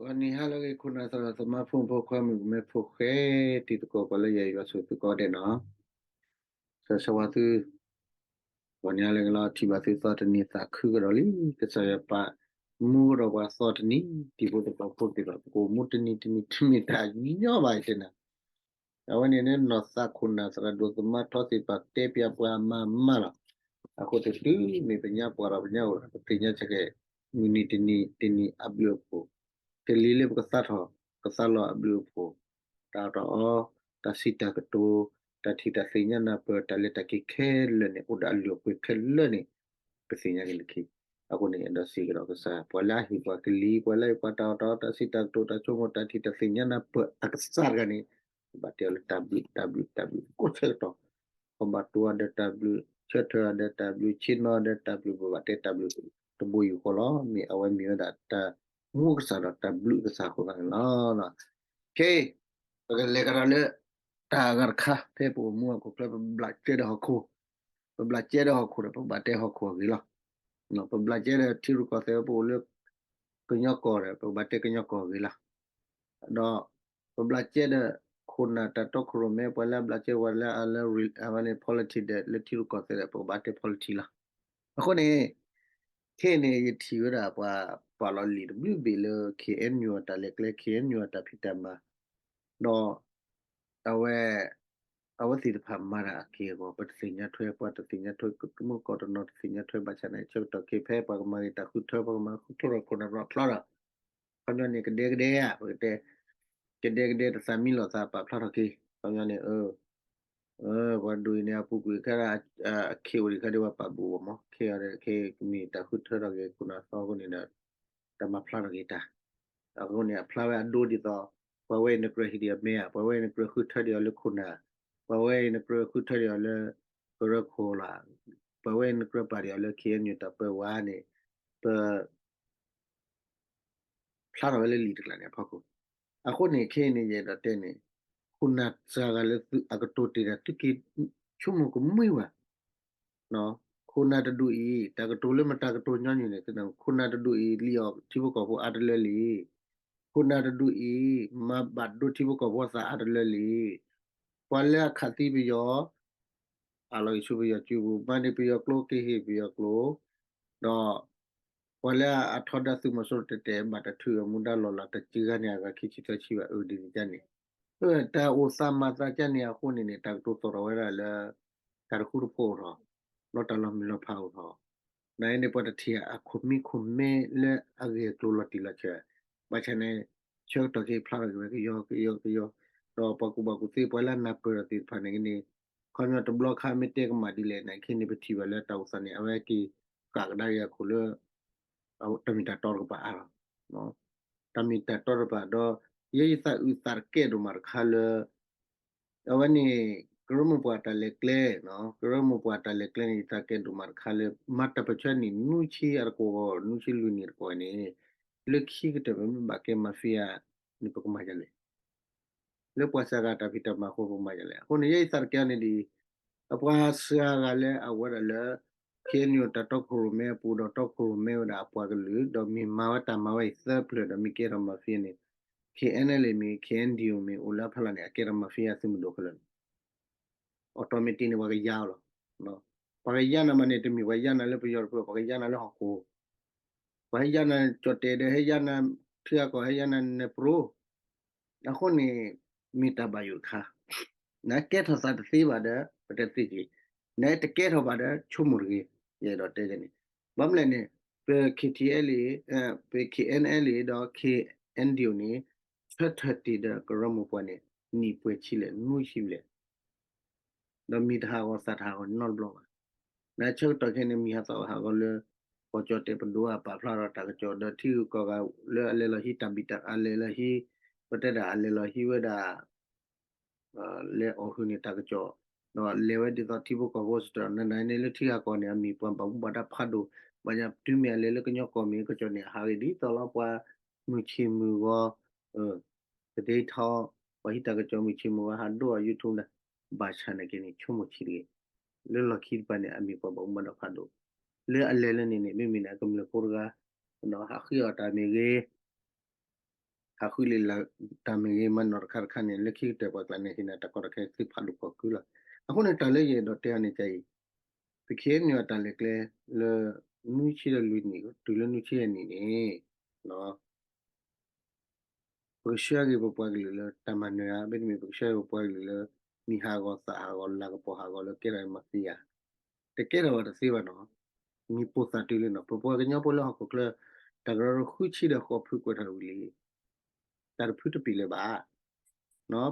ဂီၤနံၤဟါလၢအဂ့ၤ ခိၣ်နၢ်သရၣ်သမါ ဖိမုၣ်ဖိခွါ မုၣ်ကမဲဖိဃဲ တံၤသကိး ပှၤလၢယွၤယွၤဆိၣ်သုကိးဂၤဒဲးနီၤ, ဆၢဆၢဝါသု, ဂီၤနံၤဟါလၢအဂ့ၤလီၤ ထံၣ်ဘၣ်သုသီတနံၤ သးခုကဒီးလံ, ကစၢ်ယွၤပာ်မူကဒီးပှၤသီတနံၤ, တံၤဖိသကိးဖိသ့ၣ်တဖၣ် ပကအိၣ်မူတနံၤတနံၤ တမ့ၢ်တၢ်ညီဘၣ်အံၤတဲနၤ အဝဲန့ၣ်န့ၣ် နီၢ်သးခိၣ်နၢ်သရၣ်ဒိၣ်သမါထီသ့ၣ်တဖၣ်တဲပၠးပှၤမၤမၤလီၤ. အဃိသတး မ့ၢ်ပညါပှၤဒီးပညါအိၣ်ဒီး ပသ့ၣ်ညါဆၢက့ၤ မုၢ်နံၤတနံၤတနံၤအဘျုးအဖှိၣ်, ကလံၤလၢပကသါထီၣ်ကသါလီၤအဘျုးအဖှိၣ်, တၢ်အီၣ်တၢ်အီ, တၢ်စံးတၢ်ကတိၤ, တၢ်ထံၣ်တၢ်သ့ၣ်ညါနၢ်ပၢၢ် တၢ်လဲၤတၢ်က့ၤခဲလၢာ်န့ၣ် အိၣ်ဒီးအလုၢ်အပှ့ၤခဲလၢာ်န့ၣ် ပသ့ၣ်ညါက့ၤလၢခံ. အဃိန့ၣ် အဲၣ်ဒိးစံးကဒီးကစၢ် ပှၤလၢအဟ့ၣ်ပှၤကလံၤ ပှၤလၢအဟ့ၣ်ပှၤတၢ်အီၣ်တၢ်အီ တၢ်စံးတၢ်ကတိၤ တၢ်ဆိကမိၣ် တၢ်ထံၣ်တၢ်သ့ၣ်ညါနၢ်ပၢၢ်အကစၢ်တဂၤန့ၣ် ပဘၣ်တဲအီၤလၢတၢ်ဘျုး တၢ်ဘျုး တၢ်ဘျုး ကိးဆၢကတီၢ်, ပဘၣ်တိၢ်အီၤဒီးတၢ်ဘျုး ဆၢထၢၣ်အီၤဒီးတၢ်ဘျုး ဆ့ၣ်နီၤအီၤဒီးတၢ်ဘျုး ပဘၣ်တဲတၢ်ဘျုးတဘိယူၢ်ဃီလီၤ. မ့ၢ်အဝဲမ့ၢ်ဝဲဒၣ်တၢ်မူကစၢ်ဒီးတၢ်ဘျုးကစၢ်အဃိသတးန့ၣ်လီၤ. ခဲ ပကလဲၤကဒီးလၢ တၢ်အဂၤတခါ ဖဲပအိၣ်မူအခိၣ်ချၢ ပဘျးကဲဒီးဟီၣ်ခိၣ်, ပဘျးကဲဒီးဟီၣ်ခိၣ်ဒီး ပဘၣ်တဲဟီၣ်ခိၣ်အဂ့ၢ်လီၤ. ပဘျးကဲဒီးထံရူၢ်ကီၢ်သဲး ပအိၣ်လၢကညီကီၢ်ဒီး ပကဘၣ်တဲကညီကီၢ်အဂ့ၢ်လီၤ. ဒီးပဘျးကဲဒီး ခိၣ်နၢ်တၢ်တီခိၣ်ရိၣ်မဲ ပှၤလၢအဘျးကဲဝဲလၢအလၢ အဝဲန့ၣ် politics ဒီး လၢထံရူၢ်ကီၢ်သဲးဒီး ပကဘၣ်တဲ politics လီၤ. အဃိန့ၣ် ခဲအံၤန့ၣ် ယထံၣ်ဝဲဒၣ်ပှၤပာ်လီၤလံာ်တဘျုးဘ့ၣ်လၢ ခ့ၣ်အဲၣ်ယူၣ် အတၢ်လဲၤကျဲ ခ့ၣ်အဲၣ်ယူၣ် အတၢ်ဖံးတၢ်မၤ, ဒီး အဝဲ အဝဲသ့ၣ်တဖၣ်မၤတၢ်အက့ၢ်အဂီၤ ပတသ့ၣ်ညါထွဲ ပှၤတသ့ၣ်ညါထွဲ ကမူကီၢ်တနီၤ တသ့ၣ်ညါထွဲဘၣ်ဆၣ်န့ၣ် ဆၢကတီၢ်ခဲအံၤ ဖဲပှၤကမၤဂ့ၤတၢ်ဃုထၢ ပှၤကမၤဃုထၢထီၣ်ခိၣ်နၢ်ဘျီဖျါဒီး ခီပညီန့ၣ် ကဒဲကဒဲဧါ ပကတဲ ကဒဲကဒဲ တသးမံလီၤသး ပာ်ဖျါထီၣ်က့ၤ ခီပညီန့ၣ် ပှၤဒိၣ်အံၤန့ၣ် အပူၤကွံာ်ခဲဒၣ် အခ့အိၣ်ဒံးခါဒံး ပှၤပာ်ဘိးဘၣ်မး ခဲအံၤဒီး ခဲကမ့ၢ်တၢ်ဃုထၢထီၣ်က့ၤခိၣ်နၢ်သီအဃိန့ၣ်ဒီး တၢ်မၤဖျါထီၣ်က့ၤတၢ် အဃိန့ၣ် အဖျါဝဲအဒိဒ်သိး ပှၤဝဲအံၤနကြၢးဟ့ၣ်ဒံးအီၤမ့ၢ်ဧါ, ပှၤဝဲအံၤနကြၢးဃုထၢဒံးအီၤလၢခိၣ်နၢ်, ပှၤဝဲအံၤနကြၢးဃုထၢဒံးအီၤလၢ ကရၢခိၣ်လီၤ, ပှၤဝဲအံၤနကြၢးပာ်ဒံးအီၤလၢ ခ့ၣ်အဲၣ်ယူၣ် တၢ်ပၢဝါန့ၣ် ပ ဖျါထီၣ်ဝဲလၢလံာ်တကျါန့ၣ်အဖီခိၣ်, အဃိန့ၣ် ခဲအံၤန့ၣ် ယအဲၣ်ဒိးတဲန့ၣ် ခိၣ်နၢ်စှၤဂၤလၢအကတိၤတ့ၢ်တၢ် သုက့ၤဆိကမိၣ်ကမှံဝဲ, ခိၣ်နၢ်တဒူၣ်အံၤ တၢ်ကတိၤလၢမတၤကတိၤညီနုၢ်န့ၣ် ခိၣ်နၢ်တဒူၣ်အံၤ လံၣ်အီၣ်ထံဖိကီၢ်ဖိအါတလၢလံ, ခိၣ်နၢ်တဒူၣ်အံၤ မၤဘၣ်ဒိထံဖိကီၢ်ဖိအသးအါတလၢလံ, ပှၤလၢအခးသံပယီၤ အးလီၤက့ၤဆူပယီၤစုပူၤ မၤန့ၢ်ပယီၤကျိ က့ၤဟ့ၣ်ပယီၤကျိ, ဒီး ပှၤလၢအထီဒါသုးမီၤစိရိၤတဲာ်တဲာ် ဘၣ်တၢ်ထုးအီၤမူဒါလီၢ်လၤ တစှၤဂၤန့ၣ် အဂၤခံဆံသၢဆံဘၣ် အၢဒ်န့ၣ်န့ၣ်, တၢ်အိၣ်သးမၤသးကၢ်န့ၣ်အဃိန့ၣ်န့ၣ် တၢ်ကတိၤသီၣ်ထီၣ်ဝဲဒၣ်လၢ တၢ်တဃူတဖိးအိၣ်ထီၣ်, လီၤတၢ်လီၤမုၢ်လီၤဖးအိၣ်ထီၣ်, နန့ၣ် ပှၤတထံၣ်အခိၣ်မံခိၣ်မဲလၢအဂ့ၢ်အကျိၤလီၤတံၢ်လီၤဆဲး, ဘၣ်ဆၣ်န့ၣ် ဆၢကတီၢ်ခဲအံၤဖျါထီၣ်က့ၤဝဲကယီကယီကယီ, ဒီးပှၤကူၣ်ဘၣ်ကူၣ်သ့ပှၤလၢအနၢ်ပၢၢ်ထီၣ်သ့ၣ်တဖၣ်န့ၣ်က့န့ၣ်, ခီပညီတဘျီခါမ့ၢ်တဲကမၣ်ဒ်လဲၣ်န့ၣ် ခဲအံၤန့ၣ် ပထံၣ်ဘၣ်လၢတၢ်အိၣ်သးန့ၣ် အဝဲက့ၤဃၣ်ကဒါက့ၤအခိၣ်လၢ တၢ်မ့ၢ်တၢ်တီတကပၤအါလီၤ. တၢ်မ့ၢ်တၢ်တီတကပၤဒီး ယဲယသးအုးသးတကဲဒိၣ်မးတခါလၢ အဝဲန့ၣ် ကရၢမိၢ်ပှၢ်တၢ်လဲၤကျဲ, ကရၢမိၢ်ပှၢ်တၢ်လဲၤကျဲန့ၣ် ယသးကဲဒိၣ်မးတခါလၢ မၤတၢ်ပၢၢ်ဆၢနံၣ်နွံဆံအတကဝီၤ နွံဆံလွံၢ်နံၣ်တကဝီၤန့ၣ် လၢခံကတၢၢ်ပမ့ၢ်ဘၣ်ကဲ mafia န့ၣ် ပကမၤဒ်လဲၣ် လၢပှၤစှၤဂၤတၢ်ဖံးတၢ်မၤအဃိ ပကမၤဒ်လဲၣ်. အဃိန့ၣ် ယဲယသးတကဲန့ၣ်ဒီး အပှၤစှၤဂၤလၢအဝဲဒၣ်လၢ ခ့ၣ်အဲၣ်ယူၣ် တၢ်တီခိၣ်ရိၣ်မဲအပူၤဒီး တီခိၣ်ရိၣ်မဲဝဲဒၣ်အပှၤကလုာ် ဒီးမ့ၢ်မၤဝဲတၢ်မၤဝဲအံၤသၢဖျၢၣ်ဒီး မ့ၢ်ကဲထီၣ် mafia န့ၣ် ခ့ၣ်အဲၣ်ယူၣ် မ့ၢ် ခ့ၣ်အဲၣ်ယူၣ် မ့ၢ် အိၣ်လၢအဖီလာ်န့ၣ် အကဲထီၣ် mafia သုးမုၢ်ဒိၣ်ခဲလၢာ်န့ၣ် automatic န့ၣ် ပှၤကယါအီၤလီၤ. ပှၤကယါနၤမးန့ၣ် တမ့ၢ်ပှၤယါနၤလၢပယီၤတဖျၢၣ် ပှၤကယါနၤလၢဟီၣ်ခိၣ်, ပှၤဟဲယါနၤကၠီၣ်တဲာ်ဒီး ဟဲယါနၤ ထံဂၤကီၢ် ဟဲယါနၤ နပြိ အဃိန့ၣ် မ့ၢ်တၢ်ဘၣ်ယိၣ်တခါ, နကဲထီၣ်သးတသ့ဘၣ်ဒီး ပတဲသ့က့ၤ, နတကဲထီၣ်ဘၣ်ဒီး ဆိကမိၣ်တဂ့ၤ, ယအဲၣ်ဒိးတဲန့ၣ်, ဘၣ်မနုၤလဲၣ်န့ၣ် ပ ခ့ၣ်ထံၣ်အဲၣ်လ့ၣ် ပ ခ့ၣ်အဲၣ်ယူၣ် ဒီး ခ့ၣ်အဲၣ်ယူၣ် န့ၣ် ဆၢထၢၣ်တ့ၢ်ဒီးကရၢမိၢ်ပှၢ်န့ၣ် နံၣ်ပှဲၤဆံလဲၣ် နွံဆံဘျဲၣ် ဒီးမံၤတဟးဂီၤသးတဟးဂီၤနီတဘျီဘၣ်. နဆၢကတီၢ်ခဲအံၤန့ၣ် မံၤဟးသီဟးဂီၤလၢ ကီၢ်ကၠီၣ်တဲာ်ပဒိၣ်အပာ်ဖျါထီၣ်တၢ်ကစီၣ်ဒီး ထံဂုၤကီၢ်ဂၤလၢအလဲၤလီၤဟံးတၢ်ဘံၣ်တၢ်အါလဲၤလီၤဟံး, ပတဲဒၣ်အလဲၤလီၤဟံးဝဲဒၣ် လဲၤအီၣ်ဟုၣ်န့ၣ်တၢ်ကစီၣ်, ဒီးလဲၤဝ�ဲဒ်သိးထံဖိကီၢ်ဖိစ့ၢ်ကီး နနၤန့ၣ်လၢထံဂၤကီၢ်န့ၣ် အမံၤပှၤဘၣ်မူဘၣ်ဒါဖးဒိၣ်, ဘၣ်ဆၣ်တုၤမ့ၢ်အလဲၤလၢကညီကီၢ်မ့ၢ်ကစီၣ်န့ၣ် အဟးဂ့ၤဒ်သိးလီၤ ပှၤမုၢ်ဆ့ၣ်မုၢ်ဂီၤ ကဒ့ထီၣ် ပှၤဟံးတၢ်ကစီၣ်မုၢ်ဆ့ၣ်မုၢ်ဂီၤ ဟးဒိၣ်အီၤ YouTube ဒၣ်, ဘၣ်ဆၣ်နာ်က့န့ၣ် ဆိကမိၣ်ဆံးတဂ့ၤ, လၢလီၢ်ခံတဖၣ်န့ၣ် အမံၤပှၤဘၣ်မူဘၣ်ဒါဖးဒိၣ်, လၢအလဲၤလၢန့ၣ်န့ၣ် မ့မ့ၢ်န့ၣ် ကမျၢၢ်ဖိတဂၤ ဟးဃ့အီၣ်တၢ်မ့ၢ်ဂ့ၤ ဟးဃုလံာ်လၢတၢ်မ့ၢ်ဂ့ၤ မၤနီၣ်တခါတခါန့ၣ် လၢခံကတၢၢ်ပှၤကျါန့ၣ် ဟ့ၣ်နၤတၢ်ကီတၢ်ခဲသ့ဖးဒိၣ်ကီၢ်ကုလီၤ. အဃိန့ၣ် တၢ်လၢယအဲၣ်ဒိးတဲအီၤန့ၣ် ကဲအံၤ, ပ ခ့ၣ်အဲၣ်ယူၣ် အတၢ်လဲၤကျဲလၢ နွံဆံဒီးလွံၢ်နံၣ် တုၤလၢနွံဆံယဲၢ်နံၣ်န့ၣ် ပကဆှၢက့ၤပပှၤကလုာ်လၢတၢ်မၤနၢၤဧါ, မ့တမ့ၢ် ပကဆှၢက့ၤပပှၤကလုာ်လၢ မံၤဟးဂီၤသးဟးဂီၤ လၤကပီၤဟးဂီၤလၢကဲထီၣ်မၤသံဧါ, တကဲထီၣ်ဘၣ်တသ့ဘၣ်နီၤ. မံၤပိၢ်သးတုၤလံနီၤ. ပပှၤကညီဖိလၢဟီၣ်ခိၣ်ချၢ တၢ်ကရၢကရိဃုဆံဒီးဃိးဖုကွဲးထီၣ်ဝံၤလံ တၢ်တဖုတပ့ၢ်လၢၤဘၣ်.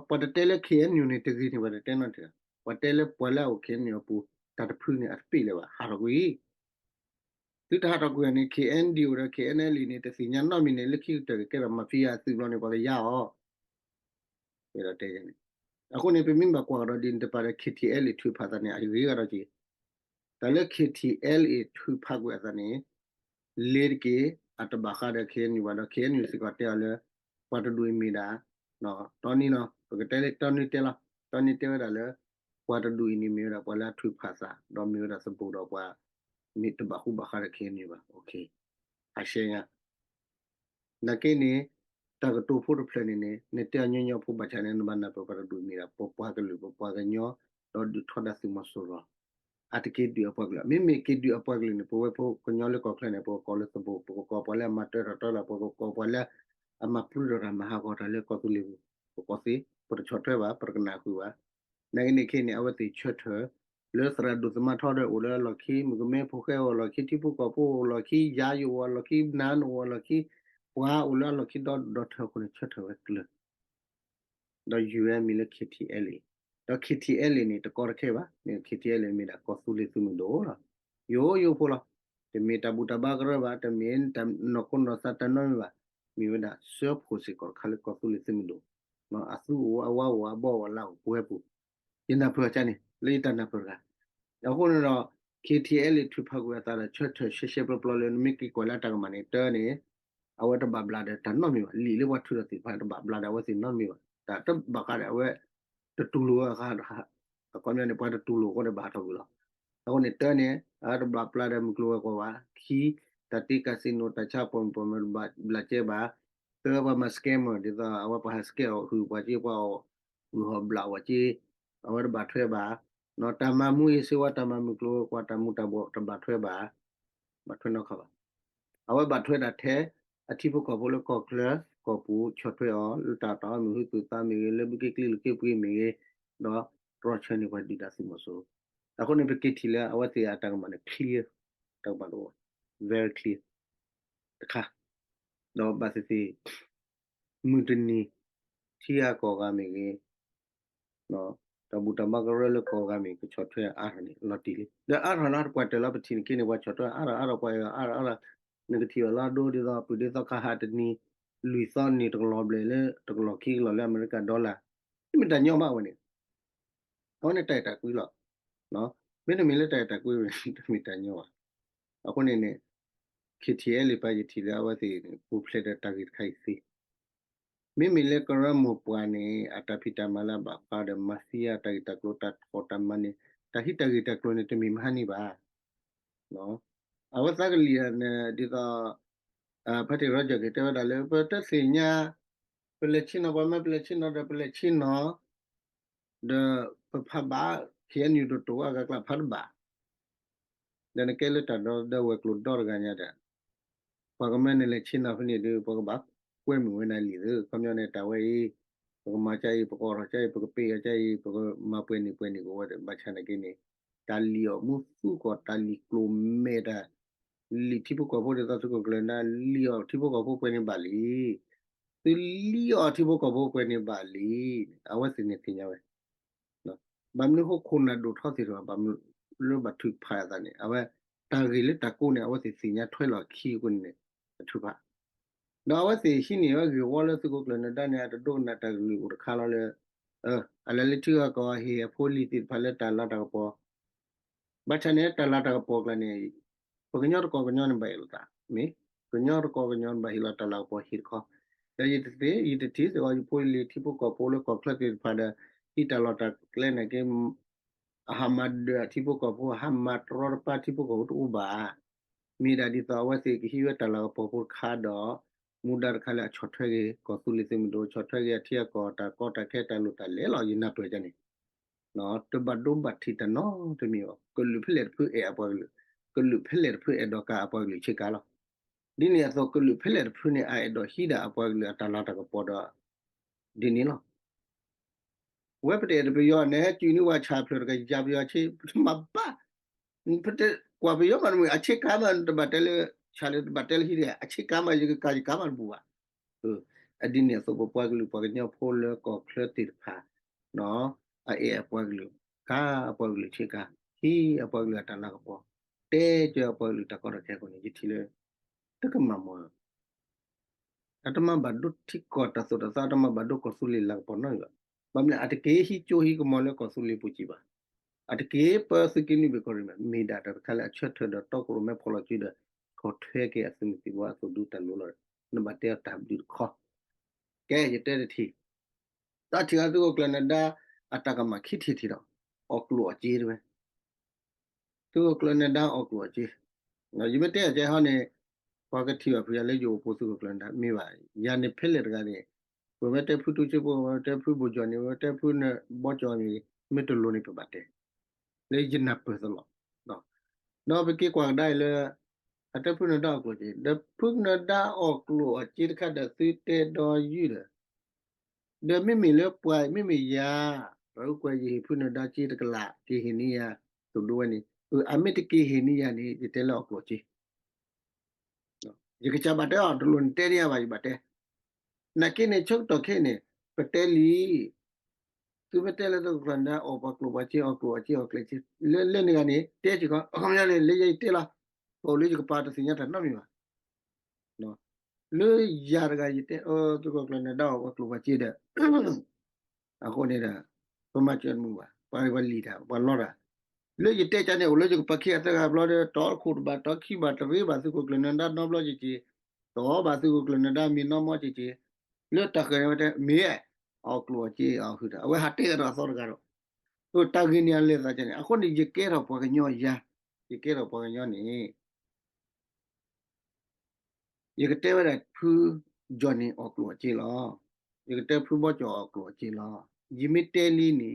ပှၤတတဲလၢ ခ့ၣ်အဲၣ်ယူၣ် န့ၣ်တဂ့ၤန့ၣ် ပှၤတတဲနီတဂၤ. ပှၤတဲလၢပှၤလၢအအိၣ် ခ့ၣ်အဲၣ်ယူၣ် အပူၤ တၢ်တဖုန့ၣ် အတပ့ၢ်လၢၤဘၣ် ဟးထီၣ်ကွံာ်. သုတဟးထီၣ်ကွံာ်အီၤန့ၣ် ခ့ၣ်အဲၣ်ယူၣ် ဒီး ခ့ၣ်အဲၣ်ယူၣ် န့ၣ် တသ့ၣ်ညါနီတမံၤန့ၣ် လၢခံကတၢၢ်ကကဲထီၣ်မၤဖံယါအသုးဘျီန့ၣ် ပှၤကယါအီၤ ဝဲဒၣ်တဲန့ၣ်. အဃိန့ၣ် ပမ့ၢ်ဘၣ်ကွၢ်ကဒီးဒ်န့ၣ်တပၤဒီး ခ့ၣ်ထံၣ်အဲလ်အ့ၣ် ထုးဖးသးန့ၣ် အဂ့ၤဂၤဒီးက့ၤ, တၢ်လၢ ခ့ၣ်ထံၣ်အဲလ်အ့ၣ် ထုးဖးကွံာ်အသးန့ၣ် လ့ၤတက့ၢ် အတဘၣ်ဃးဒီး ခ့ၣ်အဲၣ်ယူၣ် ဘၣ်ဒီး ခ့ၣ်အဲၣ်ယူၣ် စ့ၢ်ကီးတဲအီၤလၢ ပှၤတဒူၣ်အံၤမ့ၢ်ဒၣ် တီနံနီၤ ပကတဲလၢတီနံတဲလီၤ. တီနံတဲဝဲဒၣ်လၢ ပှၤတဒူၣ်အံၤန့ၣ်မ့ၢ်ဝဲဒၣ်ပှၤလၢအထုးဖးသး ဒီးမ့ၢ်ဝဲဒၣ်သဘိၣ်ဒီးပှၤ မ့ၢ်တဘၣ်ဃူဘၣ်ဃးဒီး ခ့ၣ်အဲၣ်ယူၣ် ဘၣ်. အရှဲညါ နာ်က့န့ၣ် တၢ်ကတိၤဖိတဖျၢၣ်န့ၣ်န့ၣ် နတဲအီၤညီညီဖိဘၣ်ဆၣ်န့ၣ် နဘၣ်နၢ်ပၢၢ်ပှၤတဒူၣ်မ့ၢ်ဒၣ် ပပှၤကလုာ် ပပှၤကညီ ဒီးဒုးထီဒါသုးမီၤစိရိၤ အတက့ၤဒုးအပှၤကလုာ်. မ့မ့ၢ်က့ၤဒုးအပှၤကလုာ်န့ၣ် ပဝဲဖိကညီလၢကီၢ်ချၢန့ၣ် ပကကိးလၢသဘိၣ်, ပကကိးပှၤလၢအမၤတၢထီၣ်တၢလီၤ, ပကကိးပှၤလၢအမၤပျုၢ်ထီၣ်တၢ်မၤဟးဂီၤတၢ်လၢကီၢ်သူလ့ၤပူၤ, ပကကိးသ့, ပတဆီၣ်ထွဲဘၣ်, ပတကနၣ်ဃုာ်ဘၣ်. နာ်က့န့ၣ်ခဲအံၤန့ၣ် အဝဲသ့ၣ်ဆၢထၢၣ် လၢသရၣ်ဒိၣ်သမါထီဒီးအိၣ်လၢအလီၢ်ခံ, မုၣ်ကမဲဖိဃဲအိၣ်အလီၢ်ခံ, ထံဖိကီၢ်ဖိအိၣ်အလီၢ်ခံ, ယၤယိၣ်အိၣ်အလီၢ်ခံ, နၢ်အိၣ်အလီၢ်ခံ, ပှၤအိၣ်လၢအလီၢ်ခံဒီဒီထၢအဃိန့ၣ် ဆၢထၢၣ်ဝဲကျၢၤ ဒီးယုၢ်ဝဲမံၤလၢ ခ့ၣ်ထံၣ်အဲလ်အ့ၣ်, ဒီး ခ့ၣ်ထံၣ်အဲလ်အ့ၣ် န့ၣ် တကီတခဲဘၣ်. မ့ၢ် ခ့ၣ်ထံၣ်အဲလ်အ့ၣ် မ့ၢ်ဒၣ်ကီၢ်သူလ့ၤသုးမုၢ်ဒိၣ်လီၤ. ယိယိဖိလီၤ. တမ့ၢ်တၢ်ဘူၣ်တၢ်ဘါကရၢဘၣ်, တမ့ၢ်တၢ်နီၢ်ခိနီၢ်သးတၢ်နီတမံၤဘၣ်. မ့ၢ်ဝဲဒၣ်စၢဖှိၣ်စ့ၢ်ကီးတခါလၢကီၢ်သူလ့ၤသုးမုၢ်ဒိၣ်, အသူအိၣ်အဝါအိၣ်အဘီအိၣ်အလါအိၣ်ပဝဲပူၤ, ယနၢ်ပၢၢ်အီၤန့ၣ် လၢယတၢ်နၢ်ပၢၢ်တဂၤ. အဃိန့ၣ်ဒီး ခ့ၣ်ထံၣ်အဲလ်အ့ၣ် ထုးဖးကွံာ်အသးဒီး ဆၢထၢၣ်ရှဲရှဲပျီပျီလၢ နမ့ၢ်က့ၤကွၢ်လၢအတၢ်ကမၣ်န့ၣ် တၢန့ၣ် အဝဲတဘၣ်ဘျးဒီးတၢ်နီတမံၤဘၣ်. လံာ်လၢပှၤထုးထီၣ်သ့ၣ်တဖၣ် တဘၣ်ဘျးဒီးအဝဲသ့ၣ်နီတမံၤဘၣ်. တၢ်တဘၣ်ဃးဒီးအဝဲ တတူၢ်လိာ်ဝဲအခါ အခီပညီန့ၣ် ပှၤတတူၢ်လိာ်အဃိန့ၣ် ဘၣ်ဟးထီၣ်ကွံာ်လီၤ. အဃိန့ၣ် တၢန့ၣ် အတဘၣ်ဘျးဒီးမုၢ်ကျိၤဝဲၤကွာ်ဘၣ်. ခံ, တၢ်တ့ casino တၢ်ဆါပိာ်မုၣ်ပိာ်မၢၤ တဘၣ်ဘျးကဲဘၣ်. သၢ, ပှၤမၤ scammer ဒ်သိးအဝဲပှၤဟး scam အီၤ ဟုၣ်ပှၤက့ ပှၤအီၣ်ဟုၣ်ဟီၣ်ဘျးဝဲက့ အဝဲတဘၣ်ထွဲဘၣ်. တၢ်မၤမူယ့ၤ ဆေးဝါး တၢ်မၤမုၢ်ကျိၤဝဲၤကွာ် တၢ်မူၤတၢ်ဘှီး တဘၣ်ထွဲဘၣ်. ဘၣ်ထွဲနီတခါဘၣ်. အဝဲဘၣ်ထွဲဒၣ်ထဲ အထံဖိကီၢ်ဖိလၢကီၢ်ချၢကီၢ်ပူၤ ဆီၣ်ထွဲအီၤ လၢတၢ်တီအီၣ်မ့ၢ်ဂ့ၤ သူၣ်သးမ့ၢ်ဂ့ၤ လၢဘုက့ကျံလၢက့ပှ့ၤမ့ၢ်ဂ့ၤ, ဒီးတြီဆၢန့ၢ်ပှၤဒုၣ်ဒါသုးမီၤစိရိၤ. အဃိန့ၣ် ပက့ၤထံၣ်လၢအဝဲသ့ၣ်အတၢ်ကမၣ်န့ၣ် clear, တၢ်ကမၣ်တအိၣ် very clear တခါ, ဒီးဘၣ်သ့ၣ်သ့ၣ် မုၢ်တနံၤ ထံဂၤကီၢ်ဂၤမ့ၢ်ဂ့ၤ, တၢ်ဘူၣ်တၢ်ဘါကရၢလၢကီၢ်ဂၤမ့ၢ် ကဆီၣ်ထွဲအါထီၣ်န့ၣ် လီၤတံၢ်လံ. ဒီးအါထီၣ်လၢတပှၢ်တၢၢ်လီၤ ပထံၣ်န့ၣ်က့န့ၣ် ပှၤဆီၣ်ထွဲအါထီၣ်အါထီၣ် ပှၤအါထီၣ်အါထီၣ်, နကထံၣ်ဘၣ်လီၤဒိဒ်သိး ပုၢ်ဒ့သီခါဟးတနံၤ လွံၢ်သီနံၤတကလီၤဘျဲၣ်လၢ တကလီၤခံကလီၤလၢအမဲရကၤ dollar, တမ့ၢ်တၢ်ညီဘၣ်ဝဲန့ၣ်, အဝဲန့ၣ်တၢ်အဲၣ်တၢ်ကွံလီၤ. မ့တမ့ၢ်လၢတၢ်အဲၣ်တၢ်ကွံဝဲန့ၣ် တမ့ၢ်တၢ်ညီဘၣ်. အဃိန့ၣ်န့ၣ် ခ့ၣ်ထံၣ်အဲလ်အ့ၣ် ပာ်ယထံၣ်လၢအဝဲသ့ၣ်န့ၣ် ပူၤဖျဲးဒီးတၢ်ဂ့ၢ်တခါအံၤသ့ မ့မ့ၢ်လၢကရၢမိၢ်ပှၢ်န့ၣ် အတၢ်ဖံးတၢ်မၤလၢအဘၣ်ဃးဒီးမၤသံအတၢ်ဂ့ၢ်တၢ်ကျိၤ တၢ်ထီၣ်တၢ်မၤန့ၣ် တၢ်ဟံးတၢ်ဂ့ၢ်တၢ်ကျိၤန့ၣ် တမ့ၢ်မဟါန့ၣ်ဘၣ်. အဝဲသးကလံၤန့ၣ် ဒ်သိး ဖါတံၢ်ရီကၠၢ်က့ၤတဲဝဲဒၣ်လၢ ပတသ့ၣ်ညါ ပလဲၤဆ့ၣ်နီၤ ပှၤမ့ၢ်ပလဲၤဆ့ၣ်နီၤဒီး ပလဲၤဆ့ၣ်နီၤ ဒီးပဖးဘၣ် ခ့ၣ်အဲၣ်ယူၣ် တတိၤအဂၤကျါဖးတဘၣ် ဒီးနကဲလၢတၢ်ဒီဒီဝဲၤကျိၤဒီတဂၤညါဒီး ပှၤကမၢနလဲၤဆ့ၣ်နီၤဖဲန့ၣ်ဒီး ပှၤကဘၣ်ကွဲမုာ်ဝဲနၤလံာ်သ့ ခီပညီန့ၣ် တၢ်ဝဲအံၤ ပကမၤကါအံၤ ပကအိးထီၣ်ကါအံၤ ပကပ့ၢ်အီၤကါအံၤ ပကမၤပှဲၤန့ၢ်ပှဲၤန့ၢ်ကဝဲဒီး ဘၣ်ဆၣ်နာ်က့န့ၣ် တၢ်လံၣ်အီၣ်မူသူၣ်ကီၢ် တၢ်လံၣ်ကျိၤမဲာ်တၢ် လံၣ်ထံဖိကီၢ်ဖိဒ်သိးသုးခိၣ်ကျၢၢ်နၢ် လံၣ်အီၣ်ထံဖိကီၢ်ဖိပှဲၤန့ၢ်ဘၣ်လံ. သုလံၣ်အီၣ်ထံဖိကီၢ်ဖိပှဲၤန့ၢ်ဘၣ်လံ. အဝဲသ့ၣ်န့ၣ်သ့ၣ်ညါဝဲ ဘၣ်မနုၤဟီၣ်ခိၣ်နၢ်ဒိၣ်ထီသ့ၣ်တဖၣ် ဘၣ်မနုၤလၢဘၣ်ထုးဖးအသးန့ၣ် အဝဲ တၢ်ဂ့ၢ်လၢတၢ်ကိးန့ၣ် အဝဲသ့ၣ်သ့ၣ်ညါထွဲလီၤခံအဃိန့ၣ်န့ၣ် အထုးဖး ဒီးအဝဲသ့ၣ်ဟံးန့ၢ်ဝဲဂ့ၢ်ဝီလၢသုးခိၣ်ကျၢၢ်နၢ်ဒါန့ၣ် အတဒိကနၣ်တၢ်ကလုၢ်အိၣ်တခါလီၤလၢ အလဲၤလၢထံဂၤကီၢ်ဂၤဟ့ၣ်အဖိလံၤသ့ၣ်တဖၣ်လၢတၢ်လၤတၢ်ကပီၤ ဘၣ်ဆၣ်န့ၣ် တၢ်လၤတၢ်ကပီၤကျါန့ၣ် ပကညီတကီၢ်ကညီန့ၣ်ဘၣ်အ့ၣ်လိာ်သး မ့ၢ် ကညီတကီၢ်ကညီန့ၣ်ဘၣ်ဟ့ၣ်လီၤတၢ်လၤကပီၤဟ့ၣ်တခီ ဒီးယတသ့ ယတထံၣ်စ့ၢ်ကီး ယဖိလံၤထံဖိကီၢ်ဖိလၢကီၢ်ချၢသ့ၣ်တဖၣ်ဒီး ဟံးတၢ်လီၢ်တၢ်ကျဲနာ်က့ အဟးမၤဒၢးအထံဖိကီၢ်ဖိ ဟးမၤတရီတပါထံဖိကီၢ်ဖိတအိၣ်ဘၣ်. မ့ၢ်ဒၣ်ဒ်သိးအဝဲသ့ၣ်ကဟံးဝဲတၢ်လၤကပီၤဖိတခါဒီး မူဒါတခါလၢအဆီၣ်ထွဲက့ၤ ကီၢ်သူလ့ၤသုးမုၢ်ဒိၣ် ဆီၣ်ထွဲက့ၤအထံအကီၢ် တၢ်ကီတၢ်ခဲတၢ်လိၣ်တၢ်လဲၤလီၤ ယနၢ်ပၢၢ်ဒ်န့ၣ် တဘၣ်ဒိဘၣ်ထံးတၢ်နီတမံၤဘၣ်. ကလုာ်ဖဲလဲၣ်တဖုအဲၣ်အပှၤကလုာ်, ကလုာ်ဖဲလဲၣ်တဖုအဲၣ်ဒိးကၤအပှၤကလုာ်ဆ့ကၤလီၤ. ဒ်န့ၣ်အသိး ကလုာ်ဖဲလဲၣ်တဖုန့ၣ် အအဲၣ်ဒိးဟံးဒၣ်အပှၤကလုာ်အတၢ်လၤတၢ်ကပီၤဒီး ဒ်န့ၣ်လီၤ. ဝဲပတအဲၣ်ဒိးပယီၤန့ၣ် ဟဲစုနွံဝဲဆၣ်ဖျၢၣ်တကယၤပယီၤဆ့ ပတမၤဘၣ်. ပတကွၢ်ပယီၤမးတမုာ် အဆ့ကၤမး တဘၣ်တဲလၢ ဆၣ်လၢတဘၣ်တဲလၢဟံးဒၣ် အဆ့ကၤမး ယကကၤယကၤမးတဘူးဘၣ်. အဒ်န့ၣ်အသိး ပပှၤကလုာ်ပှၤကညီဖိလၢကီၢ်ချၢသ့ၣ်တဖၣ် အအဲၣ်အပှၤကလုာ်, ကၤအပှၤကလုာ်ဆ့ကၤ, ဟံးအပှၤကလုာ်အတၢ်လၤကပီၤ, တဲကၢအပှၤကလုာ်တၢ်ကီတၢ်ခဲအဃိန့ၣ် ယထံၣ်လၢ တကမၤမီၢ် အတမၤဘၣ်ဒိထံကီၢ်တၢ်သိၣ်တၢ်သီ အတမၤဘၣ်ဒိကီၢ်သူလ့ၤလၤကပီၤနီတမံၤဘၣ်. ဘၣ်မနုၤလဲၣ် အတက့ၤဟံးကၠိဟံးကမီၤလၢကီၢ်သူလ့ၤပူၤကံဘၣ်. အတက့ၤပၢသုးက့နွံဘ့ၣ်ကီၢ်ရ့ၣ်ဘၣ်. မ့ၢ်ဒၣ်တၢ်တခါလၢအဆၢထၢၣ်ဒီးတီခိၣ်ရိၣ်မဲဖီၣ်လီၤစုဒီး ဆီၣ်ထွဲက့ၤအသုးမုၢ်သံၣ်ဘိအသိၣ်ဒူတၢ်လိၤလီၤ. နဘၣ်တဲအီၤတၢ်ဘျုးတခီ. ကဲ ယတဲတထံၣ် တၢ်ထံၣ်အီၤ သုးခိၣ်ကျၢၢ်နၢၤဒါ အတၢ်ကမၣ်ခံထံၣ်ထံၣ်ဒီး အီၣ်ကျိၣ်အီၣ်စ့တဝဲ သုးခိၣ်ကျၢၢ်နၢၤဒါအီၣ်ကျိၣ်အီၣ်စ့, ယမ့ၢ်တဲအီၤကဲဟီန့ၣ် ပှၤကထံၣ်ဘၣ်ဖုးယၤလၢယအိၣ်ပိာ်သုးခိၣ်ကျၢၢ်နၢၤဒါ မ့ၢ်ဘၣ်. ယၤန့ၣ်ဖဲလဲၣ်တဂၤန့ၣ် ပဝဲတဲဖုတူစ့ဖိ ဝဲတဲဖုဘိၣ်ကၠီၣ်န့ၣ် ဝဲတဲဖုဘီကၠီၣ်န့ၣ် မ့ၢ်တလိၤန့ၣ်ပဘၣ်တဲ လၢယနၢ်ပၢၢ်သလီၤ. ဒီးပက့ၤကွၢ်ကဒါအံၤလၢ အတဲဖုနၢၤဒါအီၣ်ကျိၣ်စ့ ဒီးဖုနၢၤဒါအီၣ်ကျိၣ်အီၣ်စ့တခါဒီးသုတဲဒီးယုၢ်ဒီး ဒီးမ့မ့ၢ်လၢပှၤ မ့မ့ၢ်ယၤ ပှၤအုၣ်ကွဲးယဟ့ၣ်ဖုနၢၤဒါစ့တကလး က့ၤဟ့ၣ်န့ၢ်ယၤ သိၣ်ဒိဝဲန့ၣ် အမ့ၢ်တက့ၤဟ့ၣ်န့ၢ်ယၤန့ၣ် ယတဲလၢအီၣ်ကျိၣ်အီၣ်စ့ ယကစၢ်ဘၣ်တဲအီၤ တလိၣ်နတဲန့ၢ်ယၤဘၣ် ယဘၣ်တဲ. နာ်က့န့ၣ် ဆၢကတီၢ်ခဲအံၤန့ၣ် ပတဲလံ သုမ့ၢ်တဲလၢသုးခိၣ်ကျၢၢ်နၢၤဒါအီၣ်ပှၤကျိၣ်ပှၤစ့ အီၣ်ကျိၣ်အီၣ်စ့ အီၣ်ကျိၣ်စ့ လၢလၢန့ၣ်ဂၤန့ၣ် တဲစ့ၢ်ကီး အခီပညီန့ၣ် လၢယဲယတဲလီၤ ပအိၣ်လၢယကပၤတသ့ၣ်ညါတၢ်နီတမံၤဘၣ်. လၢယၤတဂၤယတဲ သုးခိၣ်ကျၢၢ်နၢၤဒါအီၣ်ပှၤကျိၣ်ပှၤစ့ဒီး အဃိန့ၣ်ဒီး ပမၤစၢၤတမုာ်ဘၣ် ပှၤပှၤလံၤတၢ် ပှၤလီတၢ် လၢယတဲကန့ၣ် အိၣ်လၢယကပၤခံဂၤသၢဂၤဘျီဒီး တီခိၣ်တဘၣ် တီခံဘၣ် တရ့ဘၣ်သုးခိၣ်ကျၢၢ်နၢၤဒါနီတဘျီက့ၤက့ၤ တီဘၣ်သုးခိၣ်ကျၢၢ်နၢၤဒါမံၤနီတမံၤက့ၤက့ၤ လၢတၢ်ဃၢၤန့ၣ်ဝဲတဲ မ့ၢ် အီၣ်ကျိၣ်အီၣ်စ့အီၣ်ဟုၣ်တၢ် အဝဲဟးတဲကဒီးအသီတဂၤဒီး တၢ်ဂ့ၢ်န့ၣ်အလဲၤသးကန့ၣ် အဃိန့ၣ် ယကဲထီၣ်ပှၤကညီယၤ ယကဲထီၣ်ပှၤကညီန့ၣ် ယကတဲဝဲဒၣ်ဖုကၠီၣ်န့ၣ်အီၣ်ကျိၣ်အီၣ်စ့လီၤ. ယကတဲဖုဘီကၠီၣ်အီၣ်ကျိၣ်အီၣ်စ့လီၤ. ယမ့ၢ်တဲလံန့ၣ် ဒီး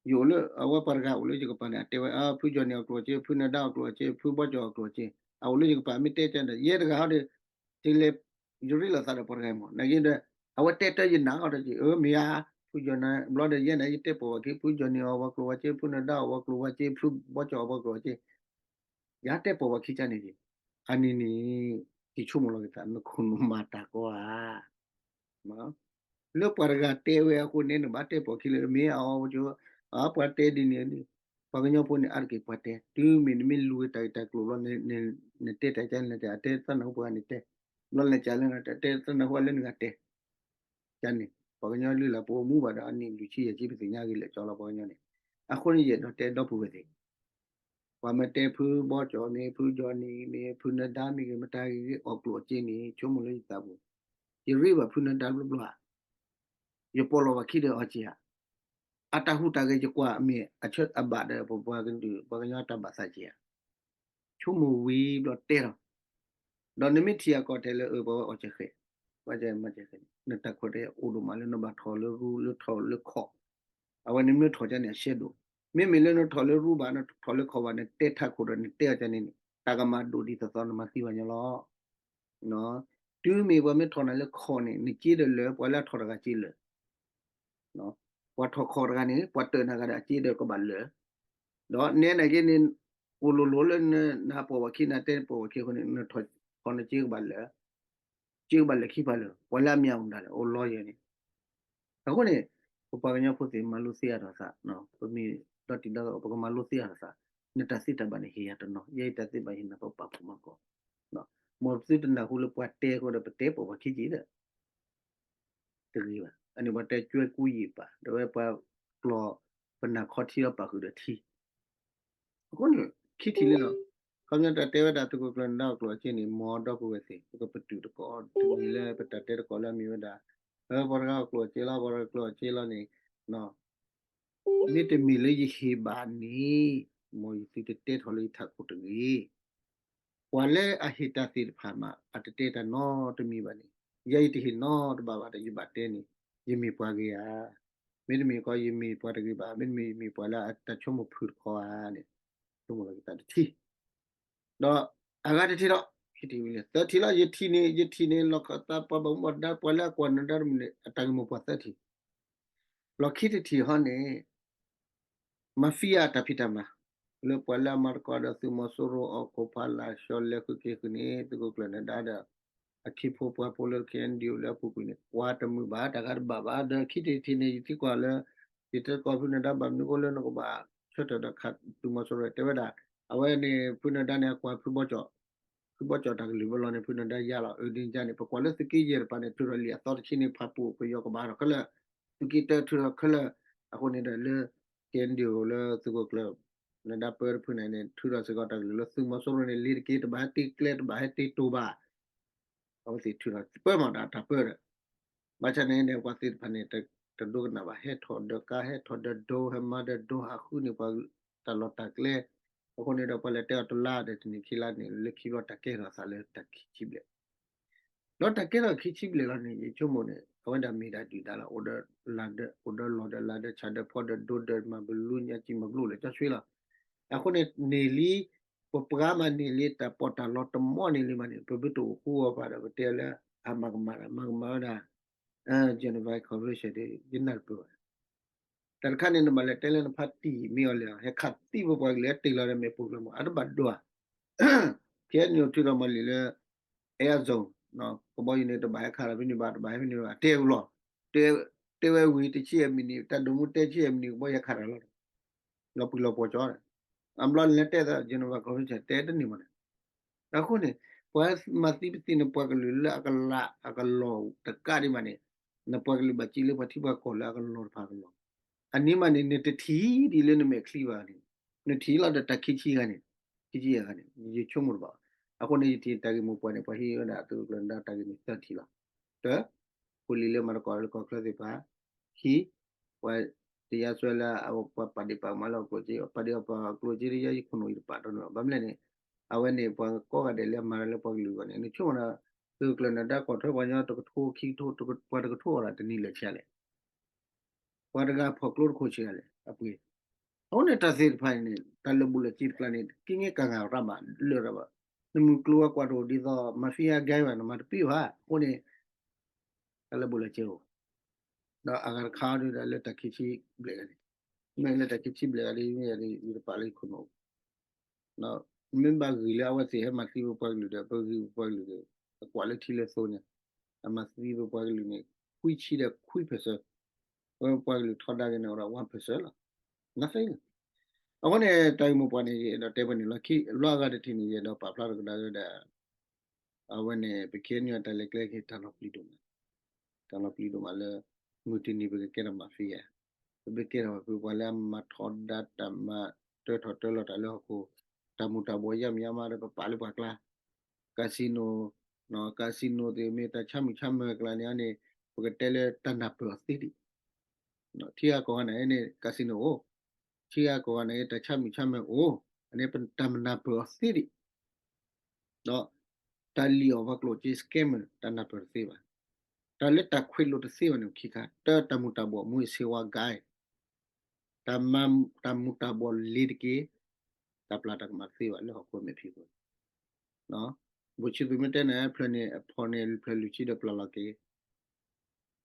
ယအိၣ်လၢအဝဲပှၤတဂၤအိၣ်လၢယကပၤန့ၣ် အတဲဝဲ ဖုကၠီၣ်န့ၣ်အီၣ်ကျိၣ်အီၣ်စ့ ဖုနၢၤဒါအီၣ်ကျိၣ်အီၣ်စ့ ဖုဘီကၠီၣ်အီၣ်ကျိၣ်အီၣ်စ့ အအိၣ်လၢယကပၤမ့ၢ်တဲကဒီး ယဲတဂၤဟီဒီး တလဲၤ ယရ့လိာ်သးဒီးပှၤတဂၤအံၤမး နာ်က့ဒီး အဝဲတဲတၢ်ယနာ်အီၤဒီးက့ၤ အၢ မ့ၢ်ဧါ ဖုကၠီၣ်န့ၣ် ဘျီဒီးယဲန့ၣ် ယတဲပိာ်ပှၤခံ ဖုကၠီၣ်န့ၣ်အီၣ်ပှၤကျိၣ်ပှၤစ့ ဖုနၢၤဒါအီၣ်ပှၤကျိၣ်ပှၤစ့ ဖုဘီကၠီၣ်အီၣ်ပှၤကျိၣ်ပှၤစ့ ယတဲပိာ်ပှၤခံကန့ၣ်က့ၤ အန့ၣ်န့ၣ် ယဆိကမိၣ်လီၤက့ၤသး နခိၣ်နူာ်မၤတၢ်ကီဧါ လၢပှၤတဂၤတဲဝဲအဃိန့ၣ် နဘၣ်တဲပိာ်ခံလၢ မ့ၢ်အီၣ်ပှၤကၠိ ပှၤတဲဒ်န့ၣ် ပှၤကညီဖိန့ၣ် အါတက့ၢ်ပှၤတဲ တုၤမ့ၢ်နမ့ၢ်လူၤဝဲတၢ်ဂ့ၢ်တၢ်ကျိၤဘျီ နတဲတၢ်ကန့ၣ် အတဲသနၢ်ဟူပှၤဂၤန့ၣ်တဲ ဘျီလဲၤကလဲၣ် တဲသနၢ်ဟူလၢနဂၤတဲ ကန့ၣ် ပှၤကညီလုၢ်လၢ်ပအိၣ်မူဘၣ်ဒီး အနံၣ်လွံၢ်ဆံယဲၢ်ဆံ ပသ့ၣ်ညါဂ့ၤလၢာ်ကၠီလီၤ ပှၤကညီန့ၣ် အဃိန့ၣ် ယအဲၣ်ဒိးတဲဒီပုၢ်ဝဲၢ်သ့ၣ် ပှၤမ့ၢ်တဲဖုဘီကၠီၣ်မ့ၢ် ဖုကၠီၣ်န့ၣ်မ့ၢ် ဖုနၢၤဒါမ့ၢ်ဂ့ၤ မတၤဂ့ၤဂ့ၤအီၣ်ကျိၣ်အီၣ်စ့န့ၣ် ဆိကမိၣ်လၢယသးပူၤ ယရ့ဘၣ်ဖုနၢၤဒါဘျီဘျီဧါ ယပိာ်လီၤပှၤခံဒီးအီၣ်စ့ဧါ အတၢ်ဟူးတၢ်ဂဲၤယကွၢ်မ့ၢ်အဆၢအဘၣ်ဒီး ပပှၤကလုာ် ပှၤကညီတၢ်ဘၣ်သးက့ၤဧါ ဆိကမိၣ်ဝံၤဘျီတဲလီၤ ဒီးနမ့ၢ်ထံၣ်အကီၢ်ထဲလၢအပှၤဝဲအီၣ်စ့ဃဲ ပှၤမၤစ့ဃဲ နတၢ်ခိၣ်တဲအိၣ်ဒိၣ်မးလၢနဘၣ်ထီၣ်လၢရူ လၢထီၣ်လၢခီၣ် အဝဲန့ၣ်မ့ၢ်ထီၣ်ကန့ၣ်အရှဲဒိၣ် မ့မ့ၢ်လၢနထီၣ်လၢရူဘၣ် နထီၣ်လၢခီၣ်ဘၣ် နတဲထးခိၣ်ဒီးနတဲအီၤကန့ၣ်န့ၣ် တၢ်ကမၤဒိၣ်ဒ်သိးသိးနမၤသံဘၣ်ညီလီၤ တုၤမ့ၢ်ပှၤမ့ၢ်ထီၣ်နၤလၢခီၣ်န့ၣ် နစ့ဒီးလၢာ် ပှၤလၢအထီၣ်တဂၤစ့လၢာ် ပှၤထီၣ်ခီၣ်တဂၤန့ၣ် ပှၤတၢၢ်နၤဂၤဒီးအစ့ဒီးကဘၣ်လၢာ် ဒီးနဲန့ၣ်က့န့ၣ် အိၣ်လိၤလိၤလၢနပိာ်ပှၤခံ နတဲပိာ်ပှၤခံအဃိန့ၣ် နထီၣ်ခီၣ်နစ့ကဘၣ်လၢာ် စ့ကဘၣ်လၢာ်ခံဖးလၢာ် ပှၤလၢအမံၤအမူဒါလဲၣ် အိၣ်လီယဲန့ၣ် အဃိန့ၣ် ပပှၤကညီဖိသ့ၣ်မၤလိသ့အါထီၣ်သး ပမ့ၢ်ဒီတံၤဒီသကိး ပကမၤလိသ့အါထီၣ်သး နတၢ်သ့တၢ်ဘၣ်န့ၣ်ဟ့ၣ်ယၤတနီၤ ယဲယတၢ်သ့ဘၣ်ဟ့ၣ်နၤ ပပာ်ဖှိၣ်မၤကီၢ် မ်သုတနၢ်ဟူလၢပှၤတဲအဃိဒီး ပတဲပိာ်ပှၤခံက့ၤဒီး တဂ့ၤဘၣ် အန့ၣ်ပှၤတဲကၠွဲကူယံာ်ပာ် ဒီးဝဲပှၤကျီၢ် ပနၢ်ခီထံဒီးပာ်ဃုာ်ဒီးထံ အဃိန့ၣ် ခံထံၣ်လံလီၤ ခီပညီတၢ်တဲဝဲဒၣ်သုးခိၣ်ကျၢၢ်နၢၤဒါအီၣ်ကျိၣ်အီၣ်စ့န့ၣ် မ်ဒီပုၢ်ဝဲၢ်သ့ၣ် ပကပတုာ်တကိးတမံၤလၢပတၢ်တဲတကိးလၢအမ့ၢ်ဝဲဒၣ် ပှၤတဂၤအီၣ်ကျိၣ်အီၣ်စ့လီၤ ပှၤတဂၤကျိၣ်အီၣ်စ့လီၤန့ၣ် မ့တမ့ၢ်လၢယဟ့ၣ်ဘၣ်န့ၣ် မ်ယသုတတဲထီၣ်လၢယထးခိၣ်တဂ့ၤ ပှၤလၢအဟ့ၣ်တၢ်သ့ၣ်တဖၣ်မး အတတဲတၢ်နီတမံၤဘၣ်န့ၣ်, ယဲယတဟ့ၣ်နီတဘၣ်ဘၣ်ဒီး ယဘၣ်တဲန့ၣ်, ယမ့ၢ်ပှၤဂ့ၤဧါ, မ့တမ့ၢ်ကီး ယမ့ၢ်ပှၤတဂ့ၤဘၣ်, မ့တမ့ၢ်ယမ့ၢ်ပှၤလၢအတၢ်ဆိကမိၣ်ဖုၣ်တခီဧါန့ၣ်, ဆိကမိၣ်လီၤက့ၤသးတထံၣ် ဒီးအဂၤတထံၣ်လီၤ, ခံထံၣ်ဝံၤန့ၣ် သၢထံၣ်လီၤ, ယထံၣ်န့ၣ် ယထံၣ်န့ၣ် လီၢ်ခၢၣ်သးပှၤဘၣ်မူဘၣ်ဒါ ပှၤလၢအကွၢ်နဒါတမံၤန့ၣ် အတၢ်ဂ့ၢ်မိၢ်ပှၢ်သၢထံၣ်, လီၢ်ခံတထံၣ်ဟီန့ၣ် mafia တၢ်ဖံးတၢ်မၤ လၢပှၤလၢအမၤသကိးဒီးသုးမီၤစိရိၤ အီၣ်ခိၣ်ဖးလၢ် ရှီလဲၤဃုာ်က့ၤဃုာ်န့ၣ် သုးခိၣ်ကျၢၢ်နဒါဒီး အခံဖိပှၤဖိလၢ KNDO လၢအပူၤကွံာ်န့ၣ် ကွၢ်တမုာ်ဘၣ် တၢ်ဂၤတဘၣ်ဘၣ် ဒီးခံထံၣ်တထံၣ်န့ၣ် ယထံၣ်ကွၢ်လၢ ယတဲသကိးဖုနဒါ ဘၣ်မနုၤအဃိလၢနကဘၣ်ဆၢထၢၣ်ဒီးခးသုးမီၤစိရိၤ တဲဝဲဒၣ် အဝဲန့ၣ် ဖုနဒါန့ၣ် အကွၢ်ဖုဘီကၠီၣ် ဖုဘီကၠီၣ်တၢ်ကလုၢ်ဘၣ်လီၤန့ၣ် ဖုနဒါယါလီၤ အဒ့ကန့ၣ် ပကွၢ်လၢသုးက့ယဲၢ်တပၤန့ၣ် ထုးထီၣ်လံာ်အသီတဆံန့ၣ် ဖးပူၤပယီၤကဘၣ်ဒီးခဲလၢာ် သုးက့တၢထုးထီၣ်ခဲလၢာ် အဃိန့ၣ်ဒီးလၢ KNDO လၢသုးခိၣ်ကျၢၢ် နဒါပၢတဖုန့ၣ်န့ၣ် ထုးထီၣ်စ့ၢ်ကီးတၢ်ကလုၢ်လၢသုးမီၤစိရိၤန့ၣ် လ့ၤတက့ၢ် တဘၣ်ဟဲတ့ကျဲ တဘၣ်ဟဲတ့တိၤဘၣ် အဝဲသ့ၣ်ထုးထီၣ်ပၢမးဒီးတၢ်ပၢဒီး ဘၣ်ဆၣ်န့ၣ်န့ၣ် ပှၤသ့ၣ်တဖၣ်န့ၣ် တဒိကနၣ်ဘၣ် ဟဲထီၣ်ဒီးကါ ဟဲထီၣ်ဒီးဒိ ဟဲမၤဒီးဒိ ဟးဃုန့ၢ်ပှၤတၢ်လီၢ်တၢ်ကျဲ အဃိန့ၣ်ဒီးပှၤလဲၤတဲအီၤတလါဒီးတနံၣ်ခံလါန့ၣ် လၢခံဘျီတၢ်ကဲထီၣ်သးလၢတၢ်ခံဆံဘျဲၣ် ဒီးတၢ်ကဲထီၣ်ခံဆံဘျဲၣ်လီၤန့ၣ် ယဆိကမိၣ်န့ၣ် အဝဲဒၣ်မ့ၢ်ဒၣ်ဒုၣ်ဒါလီၤ အိၣ်ဒီးလီၢ်ဒီးလၤဒီးဆၣ်ဒီးဖီဒီးဒိဒီးမၤဘလူညါကံမၤဘျိလၢကၠီဆွ့လီၤ အဃိန့ၣ်န့ၢ်လံ ပပှၤမၤန့ၢ်လံတၢ်ပီးတၢ်လီတမီၢ်န့ၣ်လံမးန့ၣ် ပမ့ၢ်တအိၣ်ဃူအီၤဘၣ်ဒီး ပတဲလၢအမၤကမၣ်ဒီး မၤကမၣ်ဝဲဒၣ် Geneva Convention ဒီး ယနၢ်တပၢၢ်ဘၣ် တၢ်တခါန့ၣ် နဘၣ်လဲၤတဲလၢနဖါတံၢ်မ့ၢ်အီၤလဲၣ် ဟဲခးသံပပှၤကလုာ် ဟဲတ့ၢ်လီၤဒီးမဲာ်ပူၤကျၢၤမး အတဘၣ်ဒိဧါ ခဲအံၤန့ၣ်ထုးထီၣ်မၤလံာ်လၢ Air Zone ကဘီယူၤန့ၣ် တဘၣ်ဟဲခးလီၤဖဲန့ၣ်ဘၣ် တဘၣ်ဟဲဖဲန့ၣ်ဘၣ် တဲဝံၤလီၤ တဲဝဲဝံၤတဆံယဲၢ်မံးနံး တၢ်ဒိၣ်မူတဲဆံယဲၢ်မံးနံး ကဘီယူၤဟဲခးတၢ်လီၤ လီၤပှံၤလီၤပှီၤကၠီဒီး အဘျီန့ၣ်လဲၤတဲသး Geneva Convention တဲတန့ၢ်မးန့ၣ် အဃိန့ၣ် ပှၤမၤသံပသံန့ၣ် ပှၤကလုာ်လၢအကလးအကလီၢ်တကးဒံးမးန့ၣ် နပှၤကလုာ်ဘၣ်စံးလၢပှၤထံပှၤကီၢ်လၢအကလီၢ်တဖၣ်ကလီၢ် အန့ၣ်မးန့ၣ် နတထံၣ်ဒ်လၢနမဲာ်ချံဘၣ်န့ၣ် နထံၣ်လီၤဒီးတၢ်ခံဆံဂၤန့ၣ် ခံဆံယဲၢ်ဂၤန့ၣ် ယဆိကမိၣ်တဘၣ်ဘၣ် အဃိန့ၣ် ယထံၣ်တၢ်ဂ့ၢ်မိၢ်ပှၢ်န့ၣ် ပှၤဟံးဝဲဒၣ်သုးကျၢၢ်နဒါတၢ်ဂ့ၢ်န့ၣ်သၢထံၣ်လီၤ တၢ ဖိလံၤလၢမၤသကိးလၢကီၢ်ချၢသ့ၣ်တဖၣ် ခံ ပှၤတယါစွဲလၢအပှၤပာ်ဒ့ၣ်ပာ်ကမၣ်လၢအကျိၣ်စ့ ပာ်ဒ့ၣ်ပာ်ကမၣ်ကျိၣ်စ့ တယါယခိၣ်နူာ်အံၤတပာ်တီန့ၣ်ဘၣ် ဘၣ်မနုၤလဲၣ်န့ၣ် အဝဲန့ၣ် ပှၤကိးဂၤဒဲးလၢအမၤတၢ်လၢပှၤကလုာ်အဂီၢ်န့ၣ် နဆိကမိၣ်ဒီး သုးကျၢၢ်နဒါကီၢ်ထွဲပှၤကညီတကထိခံကထိ ပှၤတကထိအီၤဒီးတနံၤလၢာ်ဆံးလဲၣ် ပှၤတဂၤဖီၣ်ကျိတခိၣ်ဆံးလဲၣ် အပှ့ၤ အဃိန့ၣ်တၢ်သ့ၣ်တဖၣ်အံၤန့ၣ် တၢ်လၢာ်ဘူၣ်လၢာ်စ့တကျါန့ၣ် က့ၤန့ၢ်ကၤဂၤရၣ်ဘၣ်လၢာ်ရၣ်ဘၣ် နမုၢ်ကျိၤဝဲၤကွာ်တအိၣ်ဒ်သိး mafia gang ဘၣ် နမၤတပ့ၢ်ဘၣ် အဃိန့ၣ် တၢ်လၢာ်ဘူၣ်လၢာ်စ့အိၣ် ဒီးအဂၤတခါဒ်ဒီးလၢတၢ်ခံဆံဘျဲၣ်ဂၤန့ၣ် မ့ၢ်လၢတၢ်ခံဆံဘျဲၣ်ဂၤဒ်မ့ၢ်ယတပာ်လၢယခိၣ်နူာ် မ့ၢ်ဘၣ်ဂ့ၤလၢအဝဲသ့ၣ်ဟဲမၤသံပပှၤကလုာ်ဒီး ပဂ့ၤပပှၤကလုာ်ဒီး အကွၢ်လၢထံလၢသိန့ၣ် အမၤသံပပှၤကလုာ်န့ၣ် ခွံဆံဒီးခွံ percent ဝဲပပှၤကလုာ်ထီဒါက့ၤန့ၣ် အိၣ်ဒီး one percent လီၤ nothing လီၤ အဃိန့ၣ် တၢ်ဂ့ၢ်မိၢ်ပှၢ်န့ၣ် ယအဲၣ်ဒိးတဲဖဲန့ၣ်လီၤ ခံလီၤအဂၤတထံၣ်န့ၣ် ယအဲၣ်ဒိးပာ်ဖျါထီၣ်ကဒါက့ၤဒီး အဝဲန့ၣ် ပခဲအံၤန့ၣ် တၢ်လဲၤကျဲက့ၤတၢ်လီၤပျံၤဒိၣ်မး တၢ်လီၤပျံၤဒိၣ်မးလၢ မုၢ်တနံၤပကကဲထီၣ် mafia ပမ့ၢ်ကဲထီၣ်ပှၤလၢအမၤထီဒါတၢ်မၤတၢထီၣ်တၢလီၤတၢ်လၢဟီၣ်ခိၣ် တၢ်မူၤတၢ်ဘှီးယါမံၤယါမါဒီး ပပာ်လၢပှၤကျါ casino casino သ့ၣ်မ့ၢ်တၢ်ဆါမုၣ်ဆါမၢၤကျါန့ၣ်န့ၣ် ပကတဲလၢတၢ်နၢ်ပၢၢ်အီၤသ့ဒံး ထံဂၤကီၢ်ဂၤန့ၣ်န့ၣ် casino အိၣ် ထံဂၤကီၢ်ဂၤန့ၣ် တၢ်ဆါမုၣ်ဆါမၢၤအိၣ် အန့ၣ်တၢ်မနၢ်ပၢၢ်အီၤသ့ဒံး ဒီး တၢ်လံၣ်အီၣ်ပှၤကျိၣ်စ့ scammer တၢ်နၢ်ပၢၢ်တသ့ဘၣ်. တၢ်လၢတၢ်ခွဲးလိာ်တသ့ဘၣ်န့ၣ် ခံခါ တၢ်တၢ်မူၤတၢ်ဘှီး မူးယစ်ဆေးဝါး ဂိုဏ်း တၢ်မၤ တၢ်မူၤတၢ်ဘှီးလ့ၤတက့ၢ် တၢ်ပျၢ်တၢ်ကမၣ်တသ့ဘၣ် လၢဟီၣ်ခိၣ်မဲာ်ဖံးခိၣ် ဘိၣ်ဆံသူးမ့ၢ်တဲန့ၣ် ဖျၢၣ်န့ၣ် အဖီၣ်န့ၣ် ဖျၢၣ်လွံၢ်ဆံဒီးပျၢ်လီၤက့ၤ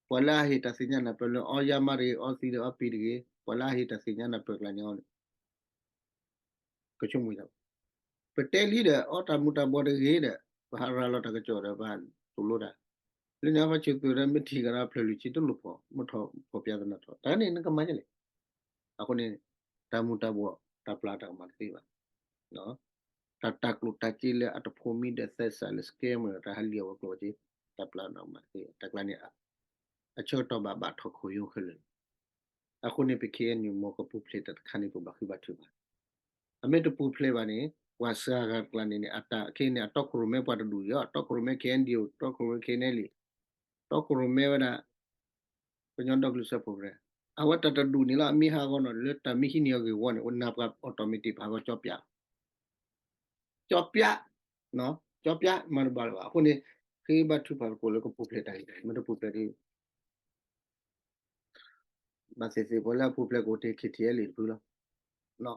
ပှၤလၢအဟ့ၣ်တၢ်သ့ၣ်ညါနၢ်ပၢၢ်လၢ အီယါမါတဂ့ၤ အီသံးဒီးအီပံၤတဂ့ၤ ပှၤလၢအဟ့ၣ်တၢ်သ့ၣ်ညါနၢ်ပၢၢ်ကျါန့ၣ်အီၤန့ၣ် ကဆိကမိၣ်ယါ ပတဲလံဒီး အီတၢ်မူၤတၢ်ဘှီးတဂ့ၤဒီး ပဟးရၤလီၤတၢ်ကစီၣ်ဒီး ပဟးသိၣ်လိတၢ် လၢန့ၣ် အဖါဆူၣ်သုးဒီး မ့ၢ်ထံၣ်ကဒီးဖျၢၣ်လွံၢ်ဆံတလိၣ်ဖီၣ် မ့ၢ်ထီၣ်ဖီၣ်ပြဿနာထီၣ် တၢ်န့ၣ် နကမၤဒ်လဲၣ် အဃိန့ၣ် တၢ်မူၤတၢ်ဘှီး တၢ်ပျၢ်တၢ်ကမၣ်တသ့ဘၣ် တၢ်တၢ်ကျိၣ်တၢ်စ့လၢအတဖိးမံဒီးသဲစးလၢ scammer တၢ်ဟးလံၣ်အီၣ်ပှၤကျိၣ်စ့ တၢ်ပျၢ်တၢ်ကမၣ်တသ့ တၢ်ကျါန့ၣ် အဆၢကတီၢ်ဘၣ်ဘၣ်ထီၣ်ခိၣ်ယိခဲလၢာ် အဃိန့ၣ် ပ K N U မ်ကပူၤဖျဲးတၢ်တခါန့ၣ် ပဘၣ်ဃ့ဘါထုကဖၣ် အမ့ၢ်တပူၤဖျဲးဘၣ်န့ၣ် ပှၤစှၤဂၤတကျါန့ၣ်န့ၣ် အတၢ်ခဲအံၤန့ၣ် အတီခိၣ်ရိၣ်မဲပှၤတဒူၣ်အံၤ အတီခိၣ်ရိၣ်မဲ K N D O တီခိၣ်ရိၣ်မဲ K N L A တီခိၣ်ရိၣ်မဲဝဲဒၣ် ကညီဒီကလုာ်စၢဖှိၣ်ကရၢ အဝဲတၢ်တဒူၣ်န့ၣ်လီၤ အမ့ၢ်ဟးဂီၤနီၣ် လၢတၢ်မ့ၢ်ဟံးန့ၢ်အဂ့ၢ်ဝီန့ၣ် အိၣ်နၢ်ပှၤ automatic ပဟးဂီၤကၠီပၠး ကၠီပၠး ကၠီပျၢ်မၤတဘၣ်လၢၤဘၣ်. အဃိန့ၣ် ဃ့ဘါထုကဖၣ်သကိးလၢကပူၤဖျဲးတၢ်ဂ့ၢ်တၢ် မ့ၢ်တပူၤဖျဲးဒီး ဘၣ်သ့ၣ်သ့ၣ်ပှၤလၢအပူၤဖျဲးကအိၣ်တ့ၢ် ခ့ထံအဲလ့ၣ် တဖုလီၤ.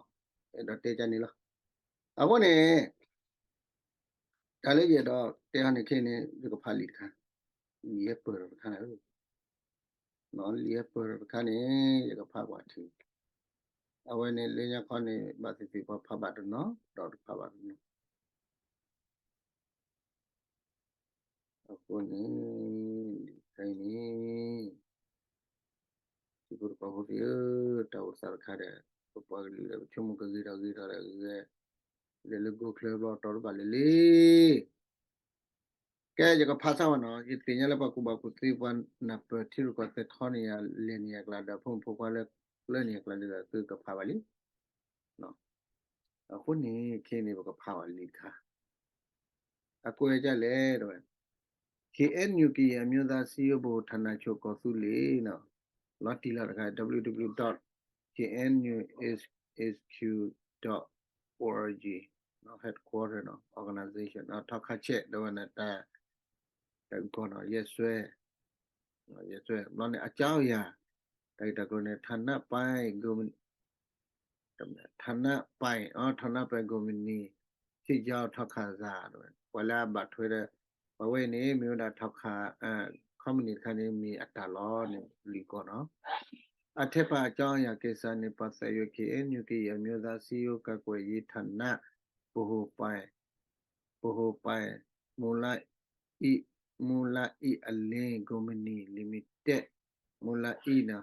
အဲၣ်ဒိးတဲကန့ၣ်လီၤ. အဃိန့ၣ် တၢ်လၢယအဲၣ်ဒိးတဲအီၤန့ၣ်ခဲအံၤန့ၣ် ယကဖးလံာ်တခါ, လံာ်ဟဲပၢၢ်ထီၣ်တခါန့ၣ်, လံာ်ဟဲပၢၢ်ထီၣ်တခါန့ၣ် ယကဖးကွၢ်ထံ, အဝဲန့ၣ်လၢညါခီန့ၣ် ဘၣ်သ့ၣ်သ့ၣ်ပှၤဖးဘၣ်တနီၤ ဒီးတဖးဘၣ်တနီၤ. အဃိန့ၣ် ခဲအံၤန့ၣ် ထံဖိကီၢ်ဖိသ့ၣ်ဧၢ, တၢ်အိၣ်သးတခါဒီး ပပှၤကလုာ်ဒီး ပဆိကမိၣ်ကဂ့ၤထီၣ်ဂ့ၤထီၣ်ဒီး ဂ့ၤဂ့ၤ လဲၤလၢ Google ဘျီ တီတဘၣ်လၢၤလံ. ကဲ ယကဖးဆၢဝဲနီၤ, ယသ့ၣ်ညါလၢပှၤကူၣ်ဘၣ်ကူၣ်သ့ ပှၤနၢ်ပၢၢ်ထံရူၢ်ကီၢ်သဲးထီန့ၢ်ယၤ လဲၤန့ၢ်ယၤကျါဒီး ဖိမုၣ်ဖိခွါလၢကျၢန့ၢ်ယၤကျါဒီး သုကဖးဘၣ်လံ. အဃိန့ၣ် ခဲအံၤန့ၣ် ပကဖးဘၣ်လံာ်တခါ. အကွဲးဒ်လဲၣ် တဲဝဲ, ခ့ၣ်အဲၣ်ယူၣ် ကရင်အမျိုးသားစည်းရုံး ဗဟိုဌာနချုပ် ကီၢ်သူလ့ၤနီၤ, လီၤတံၢ်လီၤတခါ www dot knusq dot org, headquarter နီၤ, organization နီၤ, ထီခါဆဲး တဲဝဲန့ၣ် တၢ် တၢ်ဂီၤနီၤ, ယဲၢ်စွဲ, ယဲၢ်စွဲ, ဘျီန့ၣ် အကြောင်းအရာ, တၢ်ဂ့ၢ်တၢ်ကျိၤန့ၣ် ဌာနပိုင် ဌာနပိုင် ဌာနပိုင်ကုမ္ပဏီ ဖြစ်ကြောင်း ထောက်ခံစာ တဲဝဲ, ပှၤလၢအဘၣ်ထွဲဒီး ပှၤဝဲအံၤန့ၣ် မ့ၢ်ဝဲဒၣ် ထောက်ခံ, company တခါန့ၣ် မ့ၢ်အတၢ်လီၤန့ၣ် လံာ်ဂီၤနီၤ. အထဲပါအကြောင်းအရာကိစ္စနှင့်ပတ်သက်၍ KNU ကရင်အမျိုးသားစည်းရုံးကာကွယ်ရေးဌာန ဗဟိုပိုင် ဗဟိုပိုင် မူလအံ မူလအံအလင်း ကုမ္ပဏီ limited မူလအံ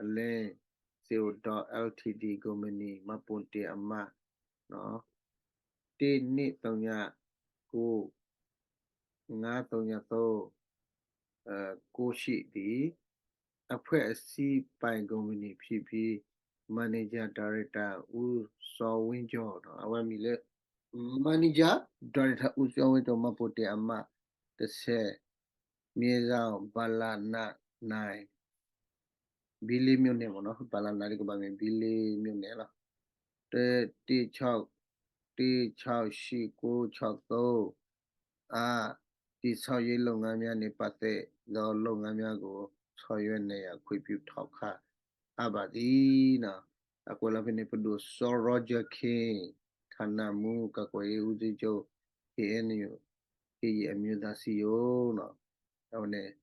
အလင်း စ့အိၣ်ဒီး လီးထံးဒံး ကုမ္ပဏီ မှတ်ပုံတင်အမှတ် တစ်နှစ်သုည ကိုး ငါးသုည သုံး ကိုး ရှိသည်. အဖွဲ့အစည်းပိုင်ကုမ္ပဏီဖြစ်ပြီး manager director ဦးစောဝင်းကျော် အဝဲမံၤလၢ manager director ဦးစောဝင်းကျော် မှတ်ပုံတင်အမှတ် တစ်ဆယ် မြေဆောင် ဘလန နိုင် ဘီလ့မြို့နယ်ပေါ့နော်, ဘလန ဒီးကဘၣ်မ့ၢ် ဘီလ့မြို့နယ်လီၤ. တစ် တစ် ခြောက် တစ် ခြောက် ရှိ ကိုး ခြောက် သုံး အား တည်ဆောက်ရေးလုပ်ငန်းများနှင့်ပတ်သက်သောလုပ်ငန်းများကို ဆောင်ရွက်နိုင်ရန် ခွင့်ပြုထောက်ခံအပ်ပါသည်နီၤ. အကွဲးလီၤဖဲန့ၣ် ပဒိၣ်စီၤ Roger King ဌာနမှူး ကာကွယ်ရေးဦးစီးချုပ် KNU ကရင်အမျိုးသားစည်းရုံးနီၤ. အဝဲန့ၣ်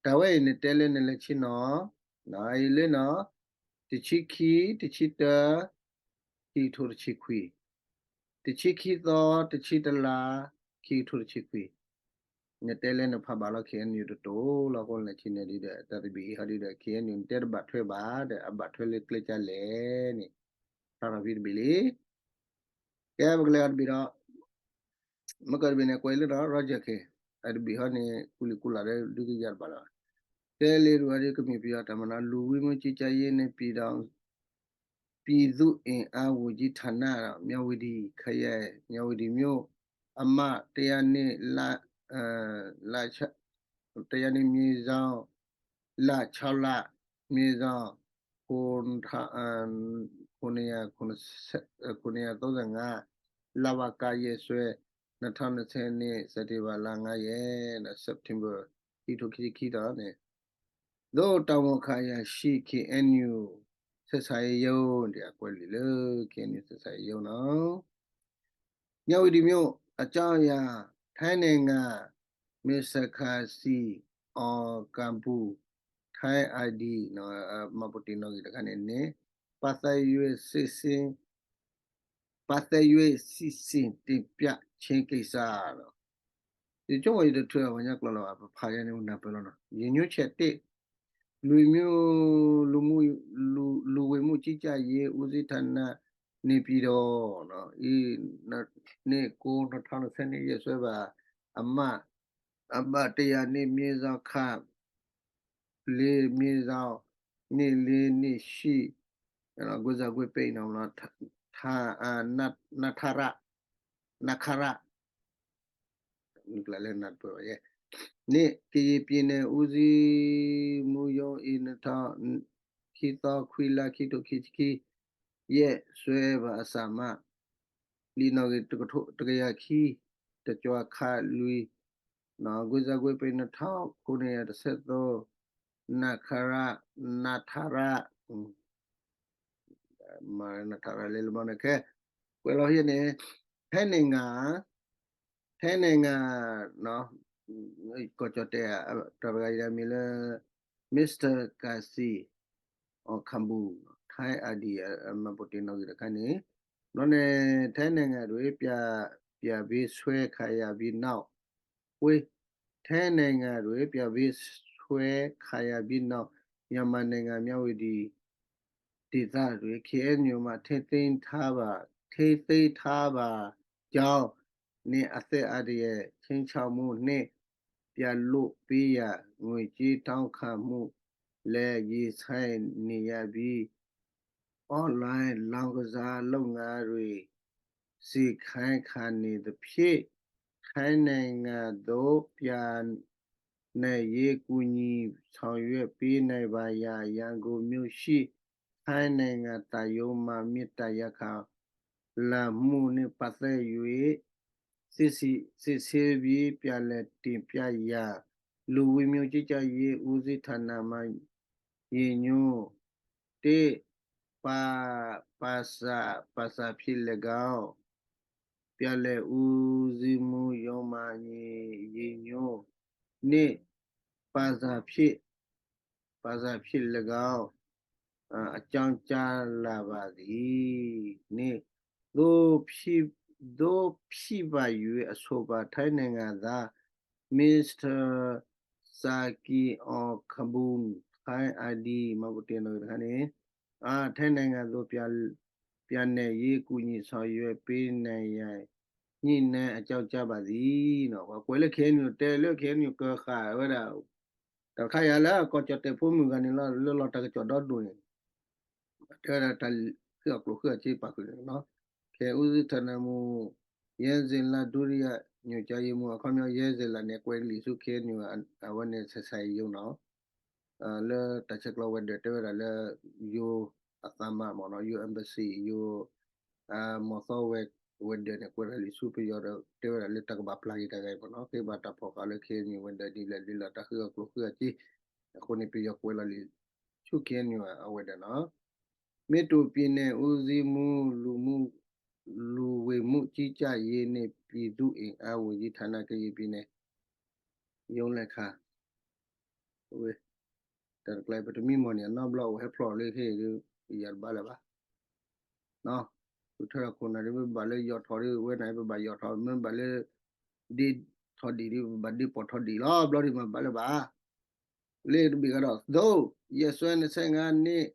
တၢ်ဝဲအံၤန့ၣ် တဲလၢနလဲၤဆ့ၣ်နီၤ, အံၤလၢနီၤ, တဆံခံ တဆံတၢ ခံကထိတဆံခွံ, တဆံခံသီ တဆံတလါ ခံကထိတဆံခွံ, နတဲလၢနဖးဘၣ်လီၤ KNU တတိၤလီၤ. အဃိလဲၤဆ့ၣ်နီၤဒ်ဒီး တၢ်သဘံၣ်အံၤဟီဒ်ဒီး KNU နတဲတဘၣ်ထွဲဘၣ်ဒီး အဘၣ်ထွဲလၢကျဲကလဲၣ်န့ၣ် ထီထီၣ်ဖဲတဘ့ၣ်လံ. ကဲ ပကလဲၤအီၤတဘ့ၣ်ဒီး မ့ၢ်ကီၢ်တဘ့ၣ်န့ၣ် ကွဲးလၢဒီး Roger King အတဘ့ၣ်ဟီန့ၣ် ကူလံၤကူလာ်ဒီး ဒုးကယၤတဘၣ်လီၤ. တဲလံဒ်ဝဲဒ် ကမ့ၢ်ပယီၤတၢ်မၤနီၤ လူဝင်မှုကြီးကြပ်ရေးနှင့် ပြည်ထောင် ပြည်သူ့အင်အားဝန်ကြီးဌာန မြဝတီ ခရိုင် မြဝတီမြို့ အမှတ် တစ်ရာနှစ် လ လ တစ်ရာနှစ် မြေစောင်း လ ခြောက်လ မြေစောင်း ခုနစ်ထောင် ခုနစ်ရာ ခုနစ်ဆယ့် ခုနစ်ရာ သုံးဆယ့်ငါး လဝက ရက်စွဲ နှစ်ထောင်နှစ်ဆယ့်နှစ် စက်တင်ဘာလ ငါးရက် September ခံထိခံဆံခံဒီးန့ၣ် သို့တာဝန်ခံအရာရှိ KNU ဆက်ဆံရေးရုံး ဒီးအကွဲးလံာ်လၢ KNU ဆက်ဆံရေးရုံးနီၤ. မြဝတီမြို့ အကြောင်းအရာ ထိုင်းနိုင်ငံ မဲဆိုင်ခါ စီ အောင်ကမ်ပူ ထိုင်း ID နီၤ မှတ်ပုံတင်နီၣ်ဂံၢ်တခါန့ၣ်န့ၣ် ပာ်သဲရွေးစစ်ဆင် ပာ်သဲရွေးစစ်ဆင်တင်ပြခြင်းကိစ္စ ဒီး ယဆိကမိၣ်ယတထုးအဝဲညါကျိာ်လၢၤဘၣ် ပဖးယါန့ၣ် နၢ်ပၢၢ်လီၤနီၤ. ရည်ညွှန်းချက် တစ် လူမျိုး လူမှု လူ လူဝင်မှုကြီးကြပ်ရေးဦးစီးဌာန နေပြည်တော် အံၤ နှစ် ကိုး နှစ်ထောင်နှစ်ဆယ့်နှစ် ရက်စွဲဘၣ် အမှတ် အမှတ် တစ်ရာနှစ် မြေစောင်း ခ လေး မြေစောင်း နှစ် လေး နှစ် ရှိ ကွင်းဆက် ကွင်းပိတ် နီၤ ထ နထရ နခရ နကလၢနၢ်တပၢၢ်ဘၣ်ယဲ န့ၣ် ကရင်ပြည်နယ်ဦးစီးမှူးရုံး အံၤ နှစ်ထောင် ခံသီ ခွံလါ ခံထိခံဆံခံ ရက်စွဲဘၣ်အစၢ်မး လံာ်နီၣ်ဂံၢ် တကထိ တကယၤခံ တကၠွၤခးလွံၢ်, ကွံဇာကွံပ့နထီၣ် ခိၣ်နံၣ်ယၤတဆဲသိ, နခရ, နထရ, မၤနထရလဲၤလၢဘျီန့ၣ်ခဲ, ကွဲးလီၤဟံၣ်န့ၣ်, ထဲန့ၣ်ငါ, ထဲန့ၣ်ငါ, ကီၢ်ကၠီၣ်တဲၣ် တၢ်တဂၤအံၤမံၤလၢ Mister Kasi Okabun, Thai R D မၤပူၤတ့ၢ်နီၣ်ဂံၢ်တခါန့ၣ်, ဘျီန့ၣ် ထဲန့ၣ်ငါဒွဲၣ် ပြပေးဆွဲခံရပြီးနောက်, ဝဲ, ထဲန့ၣ်ငါဒွဲၣ် ပြပေးဆွဲခံရပြီးနောက် မြန်မာနိုင်ငံ မြဝတီဒေသတွင် K N U မှ ထိန်းသိမ်းထားပါ, ထိန်းသိမ်းထားပါကြောင်း နှင့် အသက်အန္တရာယ်ခြိမ်းခြောက်မှုနှင့် ပြန်လွှတ်ပေးရန် ငွေကြေးတောင်းခံမှုလည်း ရင်ဆိုင်နေရပြီး online လောင်းကစားလုပ်ငန်းတွေ စေခိုင်းခံနေသဖြင့် ထိုင်းနိုင်ငံသို့ ပြန်နိုင်ရေး ကူညီဆောင်ရွက်ပေးနိုင်ပါရန် ရန်ကုန်မြို့ရှိ ထိုင်းနိုင်ငံသံရုံးမှ မေတ္တာရပ်ခံလာမှုနှင့် ပတ်သက်၍ စစ်ဆေး, စစ်ဆေးပြီး ပြန်လည်တင်ပြရန် လူဝင်မှုကြီးကြပ်ရေးဦးစီးဌာနမှ ရေညို တစ်, ပါ, ပါစာ, ပါစာဖြင့်လည်းကောင်း, ပြန်လည်ဦးစီးမှူးရုံးမှ ရေညို နှစ်, ပါစာဖြင့်, ပါစာဖြင့်လည်းကောင်း, အကြောင်းကြားလာပါသည် နှစ်, သို့ဖြစ်, သို့ဖြစ်ပါ၍ အဆိုပါ ထိုင်းနိုင်ငံသား Mister Saki Okabun, Thai R D မၤပူၤတ့ၢ်နီၣ်ဂံၢ်တခါန့ၣ်, ထိုင်းနိုင်ငံသို့ ပြန်, ပြန်နိုင်ရေး ကူညီဆောင်ရွက်ပေးနိုင်ရန် ညှိနှိုင်းအကြောင်းကြားပါသည် ပှၤကွဲးလၢ K N U တဲလၢ K N U ကဃာ်ဝဲဒၣ် တၢ်တခါယၤလၢကီၢ်ကၠီၣ်တဲၣ်ဖိမုၣ်ဂၤန့ၣ်လီၤ လၢလီၤတၢ်ကစီၣ်ဒီဒိၣ်န့ၣ် တဲဝဲဒၣ်တၢ်ဃုအကျိၤဃုအစ့ပာ်ဃုာ်န့ၣ်လီၤ. ခဲအူသုထၢနၢမူ ယဲစ့လး ဒုတိယညွှန်ကြားရေးမှူး အခီပညီ ယဲစ့လးန့ၣ် ကွဲးလံာ်ဆူ K N U အဝဲန့ၣ် ဆဲးဆဲးယိာ်နီၤ လၢတၢ်ဆဲးကျိးဝဲၤဒၢးတဲဝဲဒၣ်လၢ ယိၤအသးမၤမ့ၢ်နီၤ ယိၤ embassy ယိၤ မီၤသီဝဲၤဒၢးန့ၣ် ကွဲးတၢ်လံာ်ဆူပယီၤဒီး တဲဝဲဒၣ်လၢတၢ်ကဘၣ်ပျၢ်က့ၤတၢ်ဂၤအံၤမ့ၢ်နီၤ က့ၤဘၣ်တၢ်ဖီၣ်ဃာ်လၢ K N U ဝဲၤဒၢးဒ်လဲၣ်ဒ်လဲၣ် တၢ်ဃုအကျိၤဃုအစ့ အဃိန့ၣ် ပယီၤကွဲးလီၤလံာ်ဆူ K N U အဝဲၤဒၢးနီၤ မ့ၢ်တူၢ်ပံၤန့ၣ် ဦးစီးမှူး လူမှု, လူဝင်မှုကြီးကြပ်ရေးနှင့် ပြည်သူ့အင်အားဝန်ကြီးဌာန ကရင်ပြည်နယ် ရုံးလက်ခါ ဝဲ တၢ်တကျါ ပတမံမီၢ်န့ၣ် အနီတဘျီအိၣ်ဟဲဖျိးလၢဟ့ၣ်ဒုး ယၤတဘၣ်လၢၤဘၣ် ပထၢၣ်ခိၣ်နၢ်ဒုး ပဘၣ်လၢယီၤထီၣ်ဒုး ဝဲန့ၣ် ပဘၣ်ယီၤထီၣ် မ့ၢ်ဘၣ်လၢ ဒ့ထီၣ်ဒံၣ်ဒုး ပဘၣ်ဒ့ပိာ်ထီၣ်ဒံၣ်လီၤ ဘျီဒုးမၤဘၣ်လၢၤဘၣ် လၢတဘ့ၣ်ကဒီး သို့ ရက်စွဲ နှစ်ဆယ့်ငါးနှစ်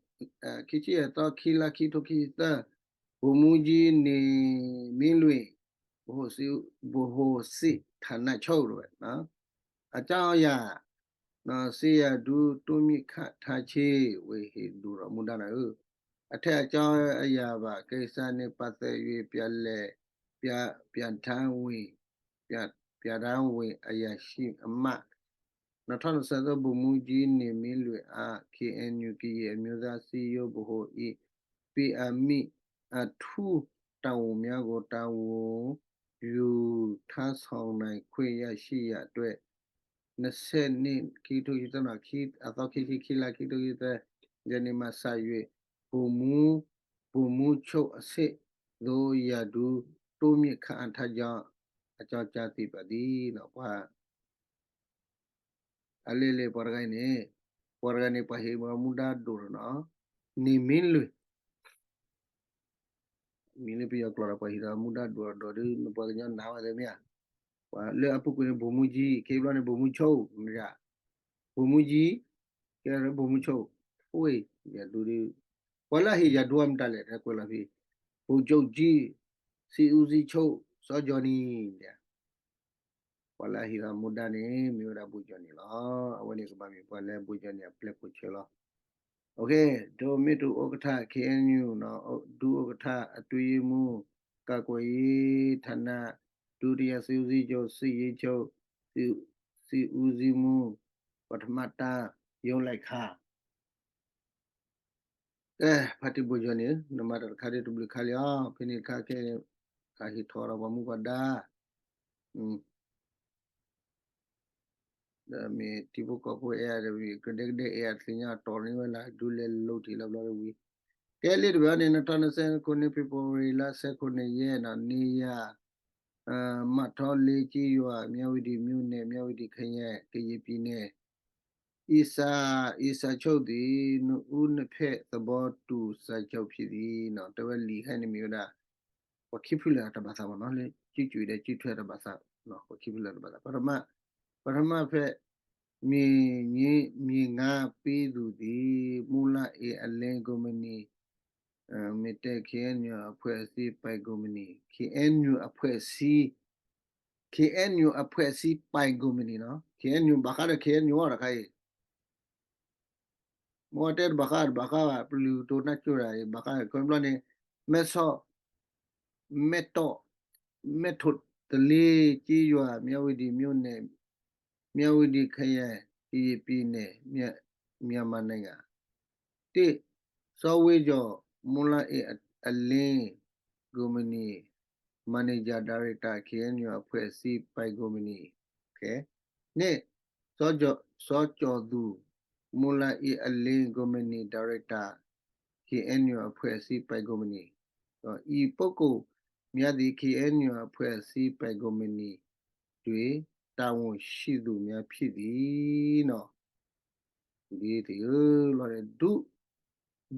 ခံဆံယဲၢ်သီ ခံလါ ခံထိခံဆံသၢ ဗိုလ်မှူးကြီး နေမင်းလွင် ဗဟိုစစ်ဌာနချုပ် အကြောင်းအရာ စစ်ရာထူးတိုးမြှင့်ခန့်ထားခြင်း ဝဲဟ့ၣ်ဒိၣ်ထီၣ်မူဒါနၤဧၢ အထက်အကြောင်းအရာပါ ကိစ္စနဲ့ပတ်သက်၍ ပြန်လည် ပြန်, ပြန်တမ်းဝင်, ပြန်, ပြန်တမ်းဝင်အရာရှိအမတ် နှစ်ထောင့်နှစ်ဆယ့်သုံး ဗိုလ်မှူးကြီး နေမင်းလွင် အား K N U ကရင်အမျိုးသားအစည်းအရုံး ဗဟို ၏ ပေးအပ်မည့် အထူးတာဝန်များကို တာဝန်ယူထမ်းဆောင်နိုင်ခွင့်ရရှိရန်အတွက် နှစ်ဆယ့်နှစ် ခံထိခံဆံသၢ အသီခံဆံ ခံလါ ခံထိခံဆံသၢ ရက်နေ့မှစ၍ ဗိုလ်မှူး, ဗိုလ်မှူးချုပ်အဆင့်သို့ ရာထူးတိုးမြှင့်ခန့်အပ်ထားကြောင်း အကြောင်းကြားသည့်ပါသည် ပှၤ အလၢလၢပှၤတဂၤအံၤန့ၣ် ပှၤတဂၤန့ၣ် ပှၤဟ့ၣ်မူဒါဒိၣ်နီၤ နေမင်းလွင် မ့ၢ်လၢပယီၤကျိာ်ဒီး ပှၤဟ့ၣ်ဒီးမူဒါဒိၣ်ဒီးဒုး ပှၤကညီနာ်ဝဲသ့ၣ်မ့ၢ်ဧါ, ပှၤလၢအပူၤကွံာ်န့ၣ် ဗိုလ်မှူးကြီး ခဲဘျီန့ၣ် ဗိုလ်မှူးချုပ် မ့ၢ်ဧါ, ဗိုလ်မှူးကြီး ကဲ ဗိုလ်မှူးချုပ် ဝဲ ရာထူးဒုး ပှၤလၢအဟ့ၣ်ရာထူးအမတၤလဲၣ် ကွဲးလီၤဖဲ ဗိုလ်ချုပ်ကြီး စစ်ဦးစီးချုပ် စောဂျော်နီ ပှၤလၢအဟ့ၣ်လီၤမူဒါန့ၣ် မ့ၢ်ဝဲဒၣ် ဗိုလ်ချုပ်ကြီး န့ၣ်လီၤ. အဝဲန့ၣ်ကဘၣ်မ့ၢ်ပှၤလၢ ဗိုလ်ချုပ်ကြီး န့ၣ် အပျဲၢ်ခိၣ်ဆၢလီၤ. ဒိၣ်မ့ၢ်တူၢ် ဥက္ကဋ္ဌ K N U နီၤ ဒုဥက္ကဋ္ဌ အတွင်းရေးမှူး ကာကွယ်ရေးဌာန ဒုတိယ စစ်ဦးစီးချုပ် စစ်ရေးချုပ် စစ်ဦးစီးမှူး ပထမတန်း ရုံးလိုက်ခါ ကဲ ဖါတံၢ် ဗိုလ်ချုပ်ကြီး န့ၣ် နမၤတၢ်တခါဒ်တဘျုးခါလံဧါ, ဖဲန့ၣ်တခါခဲ ဟးဟ့ၣ်ထီၣ်ဒီးပှၤမူပှၤဒါ, ဒီးမ့ၢ်ထံဖိကီၢ်ဖိအဲၣ်အီၤဒီးဝံၤ ကဒဲကဒဲအဲၣ်အီၤတသ့ၣ်ညါ တီၢ်န့ၢ်ဝဲလၢဒူလဲၤလိၤထံးလီၤဘျီဒီးဝံၤ ကဲလံတဘျီန့ၣ် နထီၣ်နစဲခိၣ်န့ၣ် February လါစဲခိၣ်န့ၣ်ယဲၢ်နီၤ န့ၢ်ယၤ မးထီလ့က့ယွၤ မြဝတီမြို့နယ် မြဝတီခရိုင် ကရင်ပြည်နယ် အံသး အံသးချုပ်သည် နှစ်ဦးနှစ်ဖက်သဘောတူစာချုပ်ဖြစ်သည်နီၤ တဲဝဲလံာ်ဟဲန့ၣ်မ့ၢ်ဝဲဒၣ် ပှၤခံဖုလၢာ်အတၢ်ဘၣ်သးမ့ၢ်နီၤ လၢ ကံၣ်ကံၣ်ဒီး ကံၣ်ထွဲအတၢ်ဘၣ်သး ပှၤခံဖုလၢာ်တဘၣ်သး ပထမ ပထမဖဲ မြေငါပေးသူသည် မူလအ့အလင်းကုမ္ပဏီ မ့ၢ်တဲ KNU အဖွဲ့အစည်းပိုင်ကုမ္ပဏီ KNU အဖွဲ့အစည်း KNU အဖွဲ့အစည်းပိုင်ကုမ္ပဏီနီၤ KNU ဘၣ်ဃးဒီး KNU တခါအံၤ မ့ၢ်တဲတဘၣ်ဃးတဘၣ်ဃးဘၣ် ပလုၢ်တိနၢ်ကၠိတၢ်အံၤ ဘၣ်ဃးခီဘျီန့ၣ် မဲဆီ မဲတီၢ် မဲထိၣ်တလ့ ကျေးရွာ မြဝတီမြို့နယ် မြဝတီခရိုင် ကရင်ပြည်နယ် မြန်မာနိုင်ငံ တစ် စော်ဝေကျော် မူလအ့အလင်း ကုမ္ပဏီ Manager Director KNU အဖွဲ့အစည်းပိုင်ကုမ္ပဏီ နှစ် စောကျော်သူ မူလအ့အလင်း ကုမ္ပဏီ Director KNU အဖွဲ့အစည်းပိုင်ကုမ္ပဏီ ဒီး ဤပုဂ္ဂိုလ်များသည် KNU အဖွဲ့အစည်းပိုင်ကုမ္ပဏီတွင် တာဝန်ရှိသူများဖြစ်သည်နီၤ ဒ်တဂ့ၤလီၤ ဒု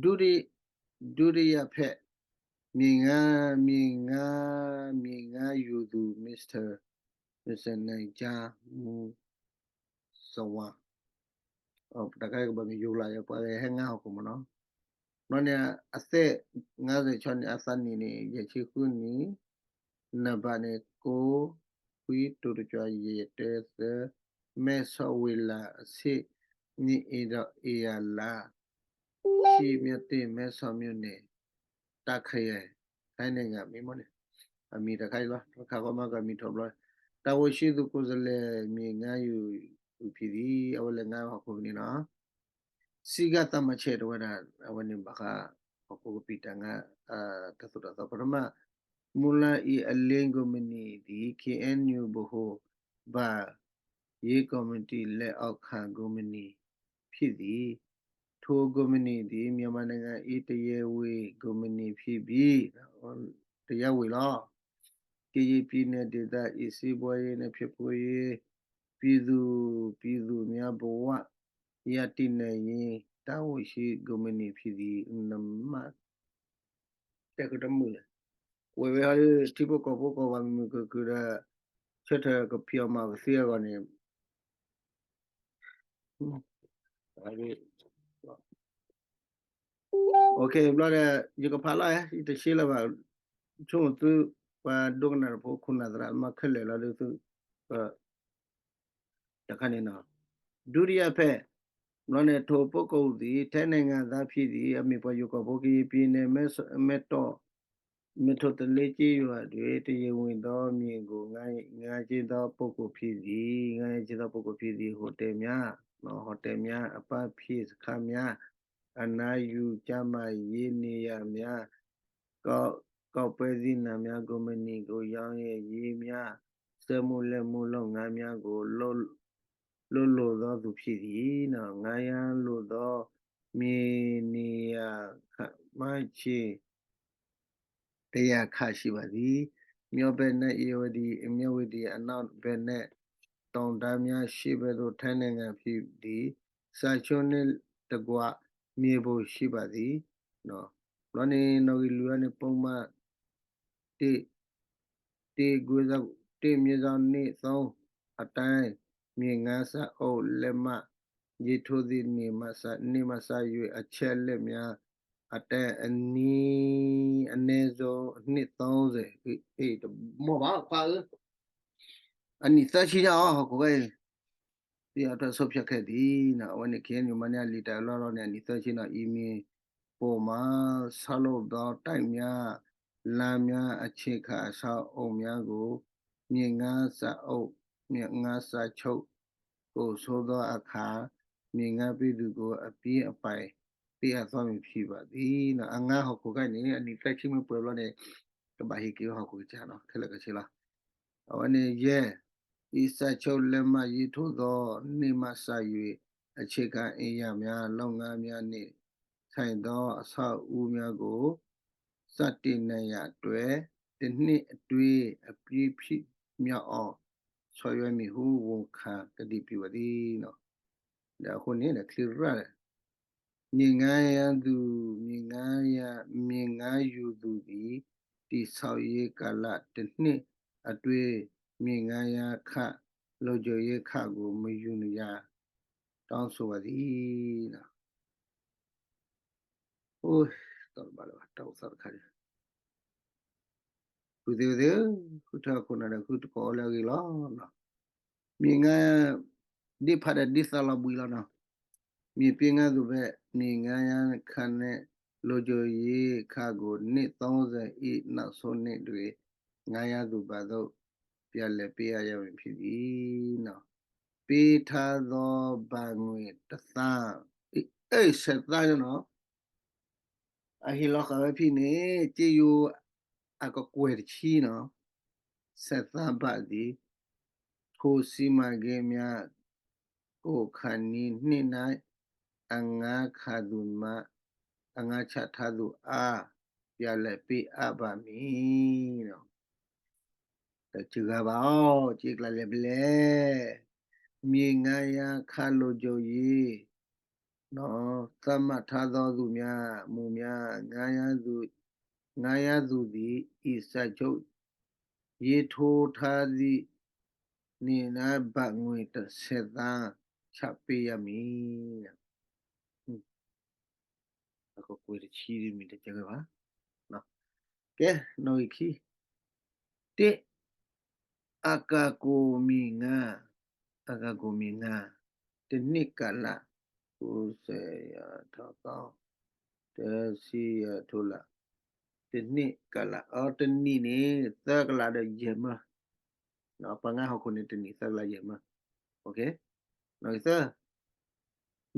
ဒုတိယ ဒုတိယဖက် မြေငါ မြေငါ မြေငါယူသူ Mr Mr နိုင်ကြားမူ စဝါ တၢ်ခါကဘၣ်မ့ၢ်ယိၤလၢ်ယပှၤဟဲငါဟီၣ်ခိၣ်မ့ၢ်နီၤ ဘျီန့ၣ် အသက် ငါးဆယ့်ခြောက်န့ၣ် အသးနံၣ်န့ၣ် ယဲၢ်ဆံဃုနံၣ် နံပါတ်န့ၣ် ကိုး ခွံ တူတကြွ ယဲၢ် တၢ သၢ မဲဆီဝေလာ အဆင့် မြေဧရာလ ရှိ မြဝတီ မဲဆီမြို့နယ် တၢ်ခယဲၣ် ထိုင်းနိုင်ငံ မ့ၢ်မ့ၢ်န့ၣ် အမံၤတခါအံၤလီၤ တခါဃီမးကမံၤထီၣ်ဘျီ တာဝန်ရှိသူကိုယ်စားလှယ် မြေငါယူသူဖြစ်သည် အဝဲလဲၤငါဟီၣ်ခိၣ်ဖဲန့ၣ်နီၤ စည်းကမ်းသတ်မှတ်ချက် တဲဝဲဒၣ် အဝဲန့ၣ်ဘၣ်ဃး ဟီၣ်ခိၣ်ကပံာ်တၢ်ငါ တၢ်သိၣ်တၢ်သီ ပထမ မူလအ့အလင်းကုမ္ပဏီသည် KNU ဗဟိုဘဏ်ရေးကော်မတီလက်အောက်ခံကုမ္ပဏီဖြစ်သည် ထိုကုမ္ပဏီသည် မြန်မာနိုင်ငံ၏ တရားဝင်ကုမ္ပဏီဖြစ်ပြီး တရားဝင်လီၤ ကရင်ပြည်နယ်ဒေသ၏ စီးပွားရေးနှင့် ဖွံ့ဖြိုးရေး ပြည်သူ ပြည်သူများဘဝ ရပ်တည်နိုင်ရေး တာဝန်ရှိကုမ္ပဏီဖြစ်သည် နံပါတ် တဲကတမုာ်လဲၣ် ကွဲးဝဲဟီဒ် ထံဖိကီၢ်ဖိကီၢ်ဘၣ်မုာ်မုာ်ခုၣ်ခုၣ်ဒီး ဆၢထၢၣ်ကဖံးအီၣ်မၤကသ့အဂီၢ်န့ၣ် ဘျီဒီး ယကဖးလီၤ ယတရှဲလၢၤဘၣ် ဆိကမိၣ်သု ပှၤဒိကနၣ်တၢ်ဖိခိၣ်နၢ်သရၣ်မၤခဲလၢာ်လီၤဒ်သု တခါန့ၣ်နီၤ ဒုတိယဖက် ဘျီန့ၣ် ထိုပုဂ္ဂိုလ်သည် ထိုင်းနိုင်ငံသားဖြစ်သည် အမ့ၢ်ပှၤယိၤကီၢ်ဖိ ကရင်ပြည်နယ် မဲဆီ မဲတီၢ် မဲထိၣ်တလ့ကျေးရွာတွင် တရားဝင်သောမြေကို ငှား ငှားခြင်းသောပုဂ္ဂိုလ်ဖြစ်သည် ငှားရမ်းခြင်းသောပုဂ္ဂိုလ်ဖြစ်သည် ဟိုတယ်များ ဟိုတယ်များ အပန်းဖြေစခန်းများ အနားယူကျန်းမာရေးနေရာများ ကောက် ကောက်ပဲသီးနှံများ ကုမ္ပဏီကို ရောင်းရည်ရေးများ စက်မှုလက်မှုလုပ်ငန်းများကို လုပ် လုပ်လိုသောသူဖြစ်သည်။ ငှားရမ်းလိုသော မြေနေရာခန့်မှန်းခြေ တစ်ရာခန့်ရှိပါသည်။ မြောက်ဘက်နှင့် ဧရာဝတီ မြဝတီ အနောက်ဘက်နှင့် တောင်တန်းများ ရှေ့ဘက်သို့ ထိုင်းနိုင်ငံဖြစ်သည်။ စာချုပ်နှင့်တကွ မြေပုံရှိပါသည်။ ဘျီန့ၣ် နီၣ်ဂံၢ်လွံၢ်အံၤန့ၣ် ပုဒ်မ တစ် တစ် ခွဲ တစ် မြင်းဆောင် နှစ် သုံး အတိုင်း မြေငှားစာအုပ်လက်မှတ် ရေးထိုးသည့်နေ့မှစ နေ့မှစ၍ အချက်အလက်များအတိုင်း အနည်း အနည်းဆုံး နှစ် သုံးဆယ် အ့ တမီၢ်ဘၣ်ခွါဧၢ အနံၣ်သၢဆံညါအီၤ ဟီၣ်ခိၣ်ခဲအံၤ သ့ၣ်အထီၣ်ဆုံးဖြတ်ခဲ့သည်နီၤ အဝဲန့ၣ် KNU မၤန့ၢ်အလံာ်တၢ်အလီၢ်လီၤန့ၣ် အနံၣ်သၢဆံနီၤ အံၤမ့ၢ် ပေါ်မှာဆောက်လုပ်သောတိုက်များ လမ်းများ အခြေခံအဆောက်အအုံများကို မြေငှားစာအုပ် မြေငှားစာချုပ် ကုန်ဆုံးသောအခါ မြေငှားပေးသူကို အပြီးအပိုင် ပေးအပ်သွားမည်ဖြစ်ပါသည်နီၤ အငါဟီၣ်ခိၣ်ခဲအံၤန့ၣ် အနံၣ်သၢဆံမ့ၢ်ပှဲၤဘျီန့ၣ် ကဘၣ်ဟ့ၣ်က့ၤဝဲဟီၣ်ခိၣ်ကစၢ်နီၤ ခဲလၢာ်ခဲဆ့လီၤ အဝဲန့ၣ်ယဲၢ်, အံစၢၣ်ဆိၣ် လက်မှတ်ရေးထိုးသော နှစ်မှစ၍ အခြေခံအင်္ဂါများ လုပ်ငန်းများနှင့် ဆိုင်သောအဆောက်အဦးများကို စတင်နိုင်ရန်အတွက် တစ်နှစ်အတွင်း အပြီးမြောက်အောင် ဆောင်ရွက်မည်ဟု ဝန်ခံကတိပြုပါသည်. ဒီးအဃိန့ၣ် ဒီးချံရၢ် မြေငှားရန်သူ, မြေငှားရန်, မြေငှားယူသူသည် တည်ဆောက်ရေးကာလတစ်နှစ်အတွင်း မြေငှားရန်ခ လုံခြုံရေးခကို မယူရန် တောင်းဆိုပါသည်. အိ, တဘၣ်လၢၤဘၣ် တၢ်အိၣ်သးတခါန့ၣ် ဃုသ့ဝဲသ့ၣ်, ဃုထၢခိၣ်နၢ်ဒီး ဃုတကိးလၢအဂ့ၤလီၤ. မြေငှား, ဒ့ဖးဒီးဒ်သးလီၤဘှံးလီၤနီၤ. မြေပေးငှားသူဘက် မြေငှားရန်ခနှင့် လုံခြုံရေးခကို နှစ်သုံးဆယ်၏ နောက်ဆုံးနေ့တွင် ငှားရန်သူဘက်သို့ ပြန်လည်ပေးအပ်ရမည်ဖြစ်သည်. ပေးထားသောဘတ်ငွေ တစ်သန်း, အဲ, ဆယ်သန်းနီၤ. အဟ့ၣ်လီၤဃာ်ဝဲဖဲန့ၣ် ကြေးရုပ်အကကွဲၢ်တဆံနီၤ, ဆယ်သန်းဘတ် သည် ထိုစီမံကိန်းများ ကိုခါနီးနှစ်၌ အငှားခါသူမှ အငှားချထားသူအား ပြန်လည်ပေးအပ်ပါမည်. တစှၤဘၣ်အီၤ စ့ကျါလဲၣ်ဖဲလဲၣ်. မြေငှားရန်ခ လုံခြုံရေး သတ်မှတ်ထားသောသူများ မူများ ငှားရန်သူ, ငှားရန်သူသည် ဤစာချုပ်ရေးထိုးထားသည့်နေ့၌ ဘတ်ငွေ ဆယ်သန်း ချပေးရမည်. အကကွဲၢ်တဆံမ့ၢ်တကဲဘၣ်. ကဲ, နီၣ်ဂံၢ်ခံ, တစ်, အကၤကိၢ်မ့ၢ်ငါ, အကၤကိၢ်မ့ၢ်ငါ, တစ်နှစ်ကာလ, ကိုးဆယ်ရာထောက်သောင်း, တစ်ဆယ်ရာထိုးလါ, တစ်နှစ်ကာလ, အတနံၣ်န့ၣ် သၢကလးဒီးယဲၢ်မၢ, ပှၤငါဟီၣ်ခိၣ်န့ၣ် တနံၣ်သၢကလးယဲၢ်မၢ. နီၣ်ဂံၢ်သၢ,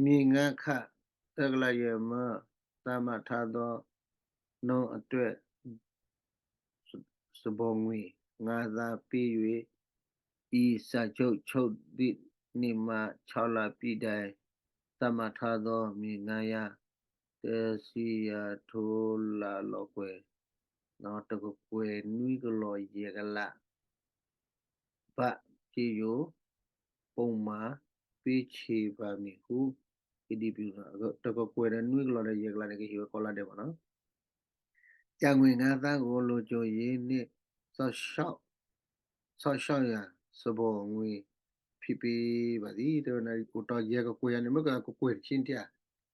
မြေငှားခ သၢကလးယဲၢ်မၢ, သတ်မှတ်ထားသောနှုန်းအတွက် စဘီငွေ ငါးသန်းပေး၍ ဤစာချုပ်ချုပ်သည့်နေ့မှ ခြောက်လပြည့်တိုင် သတ်မှတ်ထားသောမြေငှားရန် တဆံရာထိုးလါလီၤကွဲၤ, တကကွဲၢ်နွံကလီၢ်ယဲၢ်ကလး ဘၣ်စ့ယိၤ ပုံမှာပေးချေပါမည်ဟု ကတိပြု, တကကွဲၢ်ဒီးနွံကလီၢ်ဒီးယဲၢ်ကလးန့ၣ် ကဟ့ၣ်ဝဲကိးလါဒဲးမၢ်နီၤ. ကျပ်ငွေငါးသန်းကို လုံခြုံရေးနှင့် စောင့်ရှောက်ရန် စဘီငွေ ဖြစ်ပေးပါသည်. တဲဝဲန့ၣ် အိၣ်တီၢ်ယဲၢ်ကကွဲၢ်ဧါန့ၣ် မ့ၢ်ကကွဲၢ်တဆံတဧါ,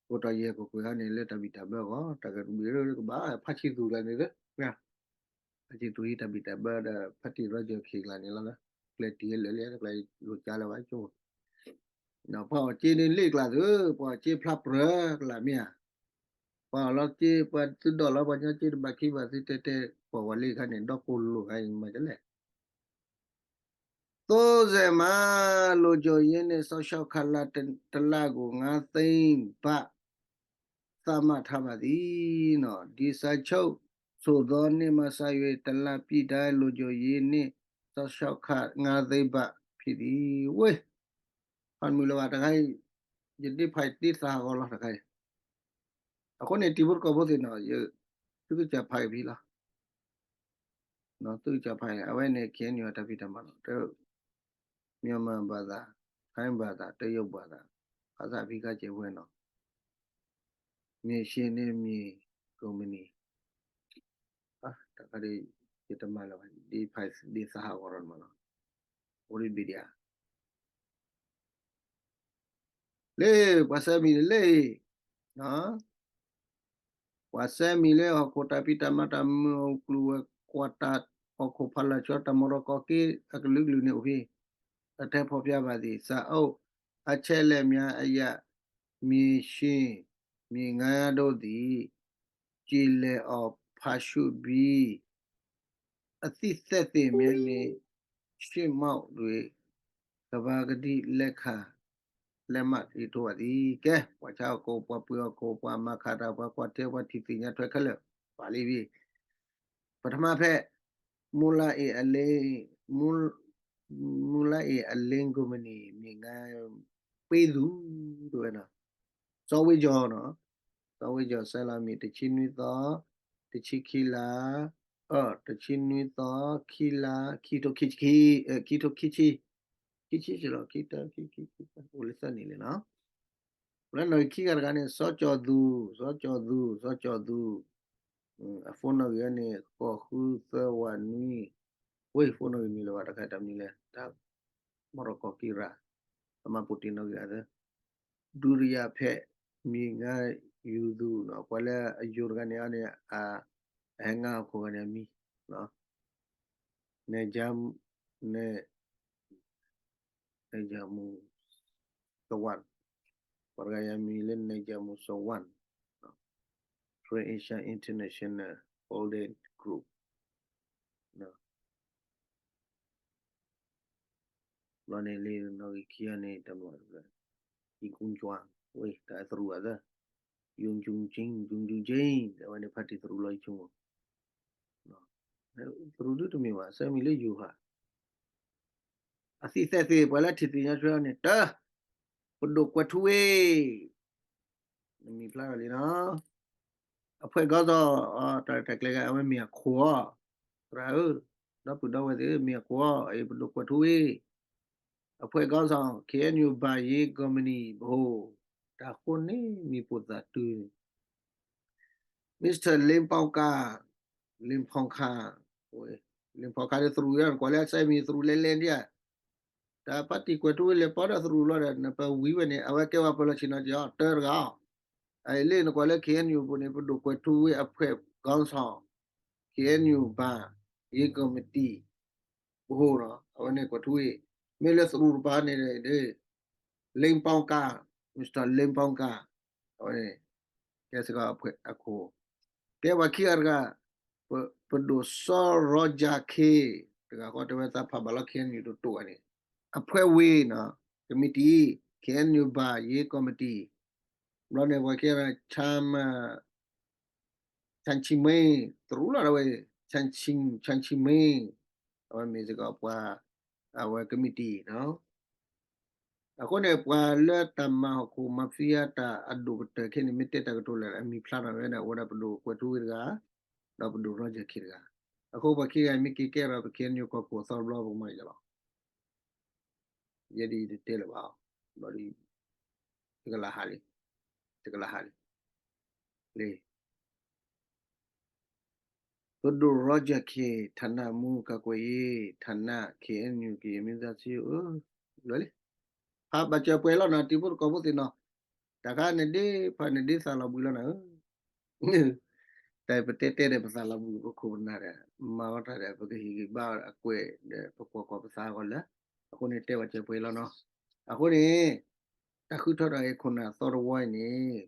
အိၣ်တီၢ်ယဲၢ်ကကွဲၢ်ဟီန့ၣ် လၢတၢ်ဘံၣ်တၢ်ဘၢအဂီၢ် တၢ်ကဘံၣ်ကဘၣ် ဖါဆံသူၣ်ကျါန့ၣ်လၢ ဖါဆံသူၣ်ဟံးတၢ်ဘံၣ်တၢ်ဘၢဒီး ဖါတံၢ်ရီကၢၢ်ခံကျါန့ၣ်လီၤ. ကျဲတံၢ်လၢာ်လၢာ် တကျါလိာ်ကါလၢၤဘၣ်ကၠိ ပှၤအီၣ်က့န့ၣ်လ့ၣ်ကျါသု, ပှၤအီၣ်က့ဖျါပြၢကျါမ့ၢ်ဧါ, ပှၤအီၣ်လီၤက့ ပှၤသုဒိးလီၤပှၤညီက့တဘၣ်ခံဘၣ်သုတဲတဲ ပှၤဝဲလ့ၣ်ခါန့ၣ် ဒီကိၢ်လိာ်ခါအံၤမၤဒ်လဲၣ်. သိစဲးမး လုံခြုံရေးနှင့် စောင့်ရှောက်ခ လတလကို ငါးသိန်းဘတ် သတ်မှတ်ထားပါသည်. ဒီစာချုပ်ဆိုသောနေ့မှစ၍ တစ်လပြည့်တိုင်း လုံခြုံရေးနှင့် စောင့်ရှောက်ခ ငါးသိန်းဘတ် ဖြစ်သည်. ဝ့ၢ်, ဟီမုၢ်လၢၤဘၣ်တခါအံၤ, ယဒ့ဖးယတ့သးဟးဂီၤလီၤတခါအံၤ. အဃိန့ၣ် တံၤဖိသကိးဖိသ့ၣ်နီၤ, သုကစၢ်ဖးက့ၤဖံလီၤ. သုကစၢ်ဖးက့ၤ အဝဲန့ၣ် KNU တၢ်ဖံးတၢ်မၤလီၤ. တၢ် မြန်မာဘာသာ, ထိုင်းဘာသာ, တရုတ်ဘာသာ, ဘာသာဖံးခါစဲးဝဲနီၤ, မြေရှင်နဲ့မြေကုမ္ပဏီ, တၢ်ခါဒ် ယတမၤလၢၤဘၣ်, ဒ်ဖးဒ်သးဟးဂီၤဒီးမးနီၤ, အိၣ်ဒ်ဘ့ၣ်ဒ်ဧါ လၢ ပှၤဆၢမံၤလၢ ပှၤဆၢမံၤလၢဟီၣ်ခိၣ်တၢ်ဖံးတၢ်မၤတၢ်မုာ်အိၣ်ကျူၢ်ဝဲၤကွာ်တၢ် ဟီၣ်ခိၣ်ဖးလီၤဆီတၢ်မၤရီကီက့အကလုာ်ကလုာ်န့ၣ်အိၣ်ဖဲ အထဲဖော်ပြပါသည်. စာအုပ်အချက်အလက်များအရ မြေရှင်မြေငှားရန်တို့သည် ကျေးလက်အီၤဖါရှုပ်ပြီး အသည့်သက်သေများနှင့် ရှေ့မှောက်တွင် ကပာ်ကတိလက်ခံ လက်မှတ်ရေးထိုးပါသည်. ကဲ, ပှၤဆါဟီၣ်ခိၣ်, ပှၤပှ့ၤဟီၣ်ခိၣ်, ပှၤမၤခးတၢ်, ပှၤကွၢ်ထွဲ, ပှၤထံၣ်သ့ၣ်ညါထွဲခဲလၢာ် ပာ်လံဖဲ ပထမဖဲ မူလအံၤအလင်း မူလအ့ၣ်အလ့ကိၣ်မနံၣ် မ့ၢ်ငါပ့သူ တဲဝဲနီၤ, စီၤဝ့ကၠီၤနီၤ, စီၤဝ့ကၠီၤ ဆဲးလီၤမံၤ တဆံနွံသီ, တဆံခံလါ, အၢ တဆံနွံသီ, ခံလါ, ခံထိခံဆံ, ခံထိခံဆံ, ခံဆံလီၤ, ခံတၢ, ခံဆံ, အိၣ်လၢသၢနံၣ်လံနီၤ. လၢနီၣ်ဂံၢ်ခံဂၤတဂၤန့ၣ် စီၤကၠီၤသူ, စီၤကၠီၤသူ, စီၤကၠီၤသူ, အ phone နီၣ်ဂံၢ်န့ၣ် ဃိးဃုသၢဝးနွံ, ဝ့ၢ် phone နီၣ်ဂံၢ်မံၤလၢၤဘၣ် တခါတမံၤလဲၣ်, တၢ်မီၢ်တကီၢ်ကံရၣ်, အမၤပူၤတ့ၢ်နီၣ်ဂံၢ်အသၢ, ဒုတိယဖက် မ့ၢ်ငါယူၤသူနီၤ, ပှၤလၢအယိၤတဂၤန့ၣ်အန့ၣ် အဟဲငါအခိၣ်ဂၤန့ၣ်အမံၤ, န, န, နယၤမူၤစဝၣ်, ပှၤတဂၤအံၤအမံၤလၢ နယၤမူၤစဝၣ်, Free Asia International Holding Group ဘျီန့ၣ်လၢနီၣ်ဂံၢ်ခံဂၤန့ၣ် တၢ်မၤ, ယံၤကူကၠွၣ်, ဝ့ၢ် တၢ်သရူးအသၢ, ယုၢ်ကူကၠ့, ယုၢ်ကူကၠ့, အဝဲန့ၣ်ဖါတံၢ်သရူးလီၤ ယဆိကမိၣ်, သရူးဒုတမ့ၢ်ဘၣ် ဆၢမံၤလၢယိၤဟၣ် အသံသဲသ့ၣ် ပှၤလၢထံၣ်သ့ၣ်ညါထွဲအီၤန့ၣ် တၢ်, ပဒိၣ်ကွဲးထူဝ့ၣ်, နမံၤဖျါထီၣ်လံနီၤ, အဖှဲးကီၢ်စီၤ, တၢ်ရဲၣ်တၢ်ကျဲၤဂၤ အဝဲမ့ၢ်အခိၣ်အီၤ, သရၣ်ဧၢ, ဒီပုၢ်ဒီဝဲၢ်သ့ၣ် မ့ၢ်အခိၣ်အီၤ, အ့ၣ် ပဒိၣ်ကွဲးထူဝ့ၣ်, အဖှဲးကီၢ်စီၤ ခ့ၣ်အဲၣ်ယူၣ်ဘၣ်ယ့ကီၢ်မံၤနံၣ် ပဟိၣ်, တၢ်ဃိန့ၣ်မံၤပိၢ်သးတုၤ Mister လ့ဖီကါ, လ့ဖီကါ, လ့ဖီကါဒီးသရူးယါ နကွၢ်လၢအစဲမံၤသရူးလဲၤလဲၤဒံးဧါ, တၢ်ဖါတံၢ်ကွဲးထူဝ့ၣ်လဲၤပီဒီးသရူးလီၤဒီး နပဝံၤဝဲန့ၣ် အဝဲကဲဝဲပၢၤလီၢ်ဆ့ၣ်နီၤက့ၤအီၤ တၢတဂၤအီၤ, အအံၤလၢနကွၢ်လၢ ခ့ၣ်အဲၣ်ယူၣ်ပူၤန့ၣ် ပဒိၣ်ကွဲးထူဝ့ၣ်အဖှဲးကီၢ်စီၤ, ခ့ၣ်အဲၣ်ယူၣ်ဘၣ်ယ့ကီၢ်မံၤနံၣ် ပဟိၣ်နီၤ အဝဲန့ၣ်ကွဲးထူဝ့ၣ်, မ့ၢ်လၢသရူးတပၤန့ၣ် လ့ဖီကါ, Mister လ့ဖီကါ, အဝဲန့ၣ် ကဲစ့ၢ်ကီးအခိၣ်, ကဲပှၤခံဂၤတဂၤ, ပဒိၣ်စီၤရီကၠၤခ့, တဂၤဃီတဲဝဲသးဖးဘၣ်လီၤ ခ့ၣ်အဲၣ်ယူၣ် တတိၢ်ဂၤန့ၣ်, အဖှဲးဝ့ၢ်နီၤ, ကမံးတံာ်, ခ့ၣ်အဲၣ်ယူၣ်ဘၣ်ယ့ကီၢ်မံၤနံၣ်, ဘျီန့ၣ်ပှၤခံဂၤ ဆၣ် ဆၣ်ဆံမ့ၢ် သရူးလီၤဒၣ်ဝဲ, ဆၣ်ဆံမ့ၢ်, အဝဲမ့ၢ်စ့ၢ်ကီးပှၤ, အဝဲကမံးတံာ်နီၤ. အဃိန့ၣ် ပှၤလၢတၢ်မၤဟီၣ်ခိၣ် mafia တၢ်အဒိၣ်ကတၢၢ်ခဲန့ၣ် မ့ၢ်တဲတၢ်ကတိၤလၢအမံၤဖျါထီၣ်ဝဲဒၣ် အဝဲဒၣ်ပဒိၣ်ကွဲးထူဝ့ၣ်တဂၤ, ဒီးပဒိၣ်ရီကၠၤခ့တဂၤ, အဃိပှၤခံဂၤမ့ၢ်က့ၤကဲထီၣ်ပ ခ့ၣ်အဲၣ်ယူၣ် ကီၢ်ခိၣ်အသီတဘျီ ပကမၤယံာ်လီၤ. ယဲဒ်အံၤတတဲလၢၤဘၣ်, ဘျီဒ် တကလးဟးလံ, တကလးဟးလံ, လံ, ပဒိၣ်ရီကၠၤခ့ ထးနးမူကကွဲးယ့ၤ ထးနး ခ့ၣ်အဲၣ်ယူၣ် ကယဲၢ်မံသးဆံဧၢ, လၢလံ, ဖးဘၣ်စၢၤပှဲၤလီၤနီၤ တံၤဖိသကိးဖိသ့ၣ်နီၤ, တၢ်ခါန့ၣ်ဒ့ ဖးန့ၣ်ဒ့သးလီၤဘှံးလီၤနၤဧၢ တၢ်ပတဲတဲဒီးပသးလီၤဘှံး ပခိၣ်ပနၢ်ဒီး မၤဝဲတၢ်ဒီး ပကဟ့ၣ်ဂံၢ်ဘါအကွဲးဒီး ပကွၢ်ကွၢ်ပသးအဂီၢ်လၢ, အဃိန့ၣ်တဲဝဲစၢၤပှဲၤလီၤနီၤ. အဃိန့ၣ် တၢ်ဃုထၢထီၣ်အံၤခိၣ်နၢ်သီတဝီအံၤန့ၣ်,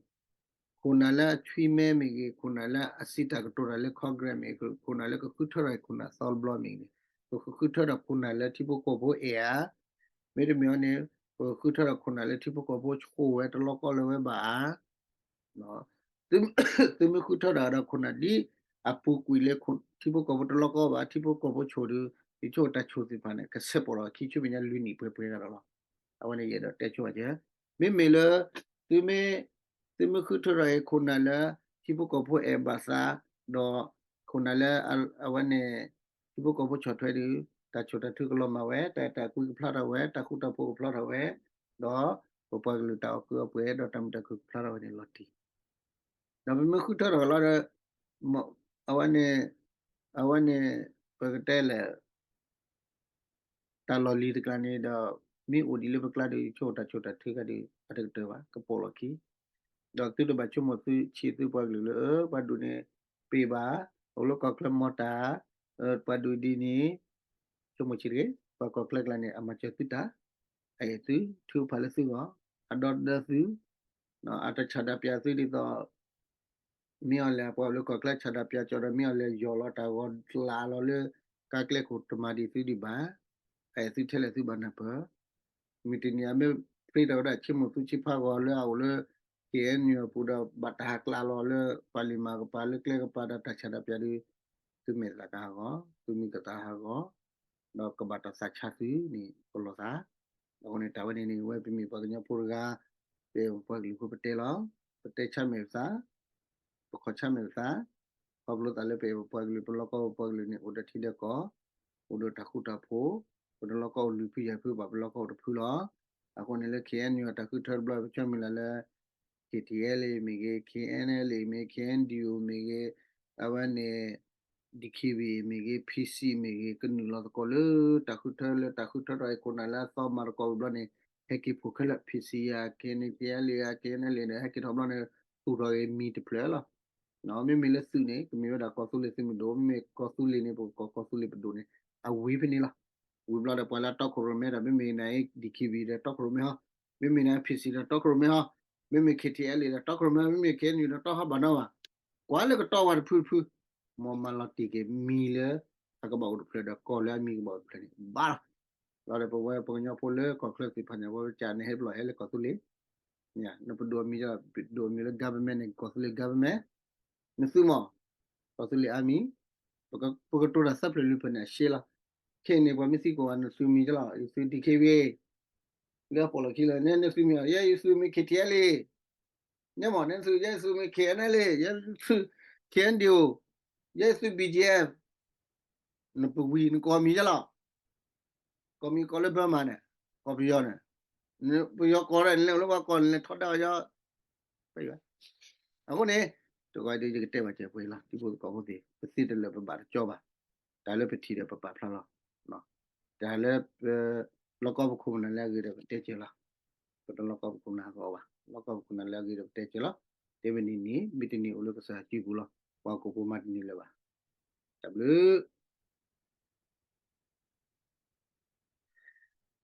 ခိၣ်နၢ်လၢအဆွံမဲမ့ၢ်ဂ့ၤ, ခိၣ်နၢ်လၢအစံးတၢ်ကတိၤတၢ်လၢ Congress မ့ၢ်ဂ့ၤ, ခိၣ်နၢ်လၢကဃုထၢထီၣ်အံၤခိၣ်နၢ်သီတဘျီမ့ၢ်ဂ့ၤ, ပကဃုထၢထီၣ်ခိၣ်နၢ်လၢထံဖိကီၢ်ဖိအဲၣ်ဧါ, မ့တမ့ၢ်အီၤန့ၣ် ပကဃုထၢထီၣ်ခိၣ်နၢ်လၢထံဖိကီၢ်ဖိဆိၣ်ဝဲတလီၢ်ကီၢ်လၢၤဝဲဘၣ်ဧါ သုမ့ၢ်ဃုထၢထီၣ်ဒီးခိၣ်နၢ်ဒ်အပူၤကွံာ်လၢထံဖိကီၢ်ဖိတလီၢ်ကီၢ်ဘၣ်, ထံဖိကီၢ်ဖိဆိၣ်ဒီး ယဆိကမိၣ်တၢ်ဆိၣ်သ့ၣ်တဖၣ်န့ၣ် ကဆဲးပိာ်လီၤခံဆူမဲာ်ညါလွံၢ်နံၣ်ပှဲၤပှဲၤတၢ်ဒီးလီၤ. အဝဲန့ၣ်ယအဲၣ်ဒိးတဲဆိဝဲကဲ, မ့မ့ၢ်လၢ သုမ့ၢ်, သုမ့ၢ်ဃုထၢထီၣ်အံၤခိၣ်နၢ်လၢ ထံဖိကီၢ်ဖိအဲၣ်ဘၣ်သး, ဒီးခိၣ်နၢ်လၢအဝဲန့ၣ် ထံဖိကီၢ်ဖိဆီၣ်ထွဲဒီး တၢ်ဆိၣ်တၢ်ထုကလီၤမၢ်ဝဲ, တၢ်အဲၣ်တၢ်ကွံကဖျါထီၣ်ဝဲ, တၢ်ဃူတၢ်ဖိးကဖျါထီၣ်ဝဲ, ဒီးပပှၤကလုာ်တၢ်အီၣ်ကုၢ်အီၣ်ပှဲၤ ဒီးတၢ်မုာ်တၢ်ခုၣ်ကဖျါထီၣ်ဝဲန့ၣ်လီၤတံၢ်. ဒီးပမ့ၢ်ဃုထၢထီၣ်လီၤဒီး အဝဲန့ၣ်, အဝဲန့ၣ် ပကတဲလဲၣ် တၢ်လီၢ်လံၤတကျါန့ၣ်ဒီး မ့ၢ်အိၣ်ဒံးလၢပကျါဒီး ဆိကမိၣ်တၢ်ဆိၣ်တၢ်ထုကဒီး အတကတၢၢ်ဘၣ် ကပိာ်လီၤခံ, ဒီးသုတဘၣ်ဆိကမိၣ်သုဆံးသုပှၤကလုာ်လၢ ပှၤဒူၣ်န့ၣ် ပ့ၢ်ဘၣ်, အိၣ်လၢကီၢ်ချၢမီၤတၢ်, ပှၤဒူၣ်ဒ်န့ၣ် ဆိကမိၣ်ဆံးတဂ့ၤ, ပှၤကီၢ်ချၢကျါန့ၣ် အမၤစၢၤသုတၢ်, အအဲၣ်သု, ထုကဖၣ်လၢသုဂီၢ်, အဒီသဒၢသု, အတၢ်ဆန္ဒပြသုဒ်သိး မ့ၢ်အီၤလဲၣ်ပှၤလၢကီၢ်ချၢဆန္ဒပြကၠီဒီး မ့ၢ်အီၤလဲၣ်ယီၢ်လီၤတၢ်ဂီၤကျးလီၤလၢ ကါကျဲခိၣ်တမၤဒံးသုဒံးဘၣ်, အအဲၣ်သုထဲလဲၣ်သုဘၣ်နၢ်ပၢၢ်, မုၢ်တနံၤအမ့ၢ်ဖျ့ထီၣ်ဝဲဒၣ် ဆ့မိၣ်သုဆံဖးဂီၤလၢအအိၣ်လၢ ခ့ၣ်အဲၣ်ယူၣ် အပူၤဒီး ဘၣ်တၢ်ဟးကျးလီၤလၢ ပှၤလံၤမၤကပၤလၢကျဲကပၤဒီးတၢ်ဆန္ဒပြဒီး သုမဲာ်သးကဟးဂီၤ, သုမံၤကသးဟးဂီၤ, ဒီးကဘၣ်တၢ်သးဆါသုန့ၣ် ကလီၤသး. အဃိန့ၣ် တၢ်ဝဲန့ၣ်န့ၣ် ဝဲပမ့ၢ်ပှၤကညီဖိတဂၤ, ပပှၤကလုာ်ဖိပတဲလီၤ, ပတဲဆါမဲာ်ပသး, ပခီၣ်ဆါမဲာ်ပသး, ခီဖျိသးလၢပအဲၣ်ပပှၤကလုာ် ပလီၢ်ကီၢ်ပပှၤကလုာ်န့ၣ် အိၣ်ဒီးထံဒီးကီၢ်, အိၣ်ဒီးတၢ်ဃူတၢ်ဖိး, ပတလီၢ်ကီၢ်အိၣ်လွံၢ်ဖုယဲၢ်ဖုဘၣ် ပလီၢ်ကီၢ်အိၣ်တဖုလီၤ. အဃိန့ၣ်လၢ ခ့ၣ်အဲၣ်ယူၣ် အတၢ်ဃုထၢတဘျီ ပဆၢမုၢ်လၢ်လၢ ခ့ၣ်ထံၣ်အဲလ့ၣ် မ့ၢ်ဂ့ၤ, ခ့ၣ်အဲၣ်အဲလ့ၣ် မ့ၢ်ဂ့ၤ, ခ့ၣ်အဲၣ်ဒံၣ်အိၣ် မ့ၢ်ဂ့ၤ, အဝဲန့ၣ် ဒံၣ်ခ့ၣ်ဝံၣ် မ့ၢ်ဂ့ၤ, ဖံစံၣ် မ့ၢ်ဂ့ၤ, ကနုာ်လီၤသကိးလၢတၢ်ဃုထၢ လၢတၢ်ဃုထၢထီၣ်အံၤခိၣ်နၢ်လၢအသီမၤသကိးဝံၤဘျီန့ၣ် ဟဲက့ၤဖီၣ်ခဲလၢာ် ဖံစံၣ်ယဲၢ် ခ့ၣ်အဲၣ်ယူၣ် ခ့ၣ်အဲၣ်အဲလ့ၣ်ဒီး ဟဲက့ၤထီၣ်ဘျီန့ၣ် သူၣ်ထီၣ်ဂ့ၤမံၤတဖျၢၣ်လီၤ. မ့မ့ၢ်လၢသုးန့ၣ် ကမ့ၢ်ဝဲဒၣ်ကီၢ်သူလ့ၤသုးမုၢ်ဒိၣ်, မ့မ့ၢ်ကီၢ်သူလ့ၤန့ၣ် ပကကိးကီၢ်သူလ့ၤပဒိၣ်န့ၣ် အဝံၤဖဲန့ၣ်လီၤ. ဝံၤဘျီဒီးပှၤလၢတီခိၣ်ရိၣ်မဲဒီး မ့မ့ၢ်နၤ ဒံၣ်ခ့ၣ်ဝံၣ်ဒီးတီခိၣ်ရိၣ်မဲဟီ, မ့မ့ၢ်နၤ ဖံစံၣ်ဒီးတီခိၣ်ရိၣ်မဲဟီ, မ့မ့ၢ် ခ့ၣ်ထံၣ်အဲလ့ၣ် ဒီးတီခိၣ်ရိၣ်မဲ, မ့မ့ၢ် ခ့ၣ်အဲၣ်ယူၣ် ဒီးတီခိၣ်ရိၣ်မဲ ဘၣ်နီဘၣ်, ကွၢ်လၢကတီၢ်ဝဲတဖုတဖု, မ်မၤလီၤတံၢ်က့ၤမံၤလၢ အကဘၣ်အိၣ်တဖျၢၣ်ဒီး ကီၢ်လၢအမံၤကဘၣ်အိၣ်တဖျၢၣ်န့ၣ် ဘၣ်လီၤ. လီၤဒီးပဝဲပှၤကညီဖိလၢကီၢ်ချၢသ့ၣ်တဖၣ်န့ၣ် ပဝဲကစၢ်န့ၣ် ဟဲပလီၢ်ဟဲလၢကီၢ်သူလ့ၤ, နပဒိၣ်အမံၤဒီး ပဒိၣ်အမံၤလၢ government န့ၣ် ကီၢ်သူလ့ၤ government, နသုမီၢ် ကီၢ်သူလ့ၤ army, ပကတိၤတၢ်သၢဖျၢၣ်လွံၢ်ဖျၢၣ်န့ၣ် အရှဲလီၤ. ခဲအံၤန့ၣ် ပှၤမ့ၢ်သံကွၢ်ဝဲ နသုမံၤကလီၤ, ယသု ဒံၣ်ခ့ၣ်ဝံၣ် လၢအပိာ်လီၢ်ခံလီၤ, နသုမံၤ, ယဲယသုမ့ၢ် ခ့ၣ်ထံၣ်အဲလ့ၣ်, န့ၣ်မီၢ် နသု ယဲယသုမ့ၢ် ခ့ၣ်အဲၣ်ယူၣ် လ့ၣ်, ယဲသု ခ့ၣ်အဲၣ်ဒံၣ်အိၣ်, ယဲယသု ဘီၣ်ကၠံၣ်အ့ၣ်, နပဝံၤ နကိးမံၤယဲလီၤ. ကိးမံၤကိးလၢ Burma န့ၣ်, ကိးပယီၤန့ၣ်, ပယီၤကိးဒီး နလဲၤအိၣ်လၢပှၤကီၢ်န့ၣ် လဲၤထီဒါအီၤယီၤ, အဃိန့ၣ် တဂီၤဒီးယကတဲဘၣ်စဲးပှဲၤလီၤ ထံဖိကီၢ်ဖိသ့ၣ်, ပသ့တလၢာ်ပဘၣ်တကၠီဘၣ်, တၢ်လၢပထံၣ်ဒီးပပာ်ဖျါလီၤ, တၢ်လၢပ လီၢ်ကီၢ်ပခိၣ်ပနၢ်လၢအဂ့ၤဒီးပတဲစၢၤလီၤ, ပတလီၢ်ကီၢ်ပခိၣ်ပနၢ်အဂီၢ်ဘၣ်, လီၢ်ကီၢ်ပခိၣ်ပနၢ်လၢအဂ့ၤဒီးပတဲစၢၤလီၤ, တဲဝဲန့ၣ်န့ၣ် မ့ၢ်တန့ၢ်အိၣ်လၢကစၢ်စုပူၤလီၤ, ပှၤဟီၣ်ခိၣ်ဖိမၤတန့ၢ်လၢၤဘၣ်, တၢ်ဘျုး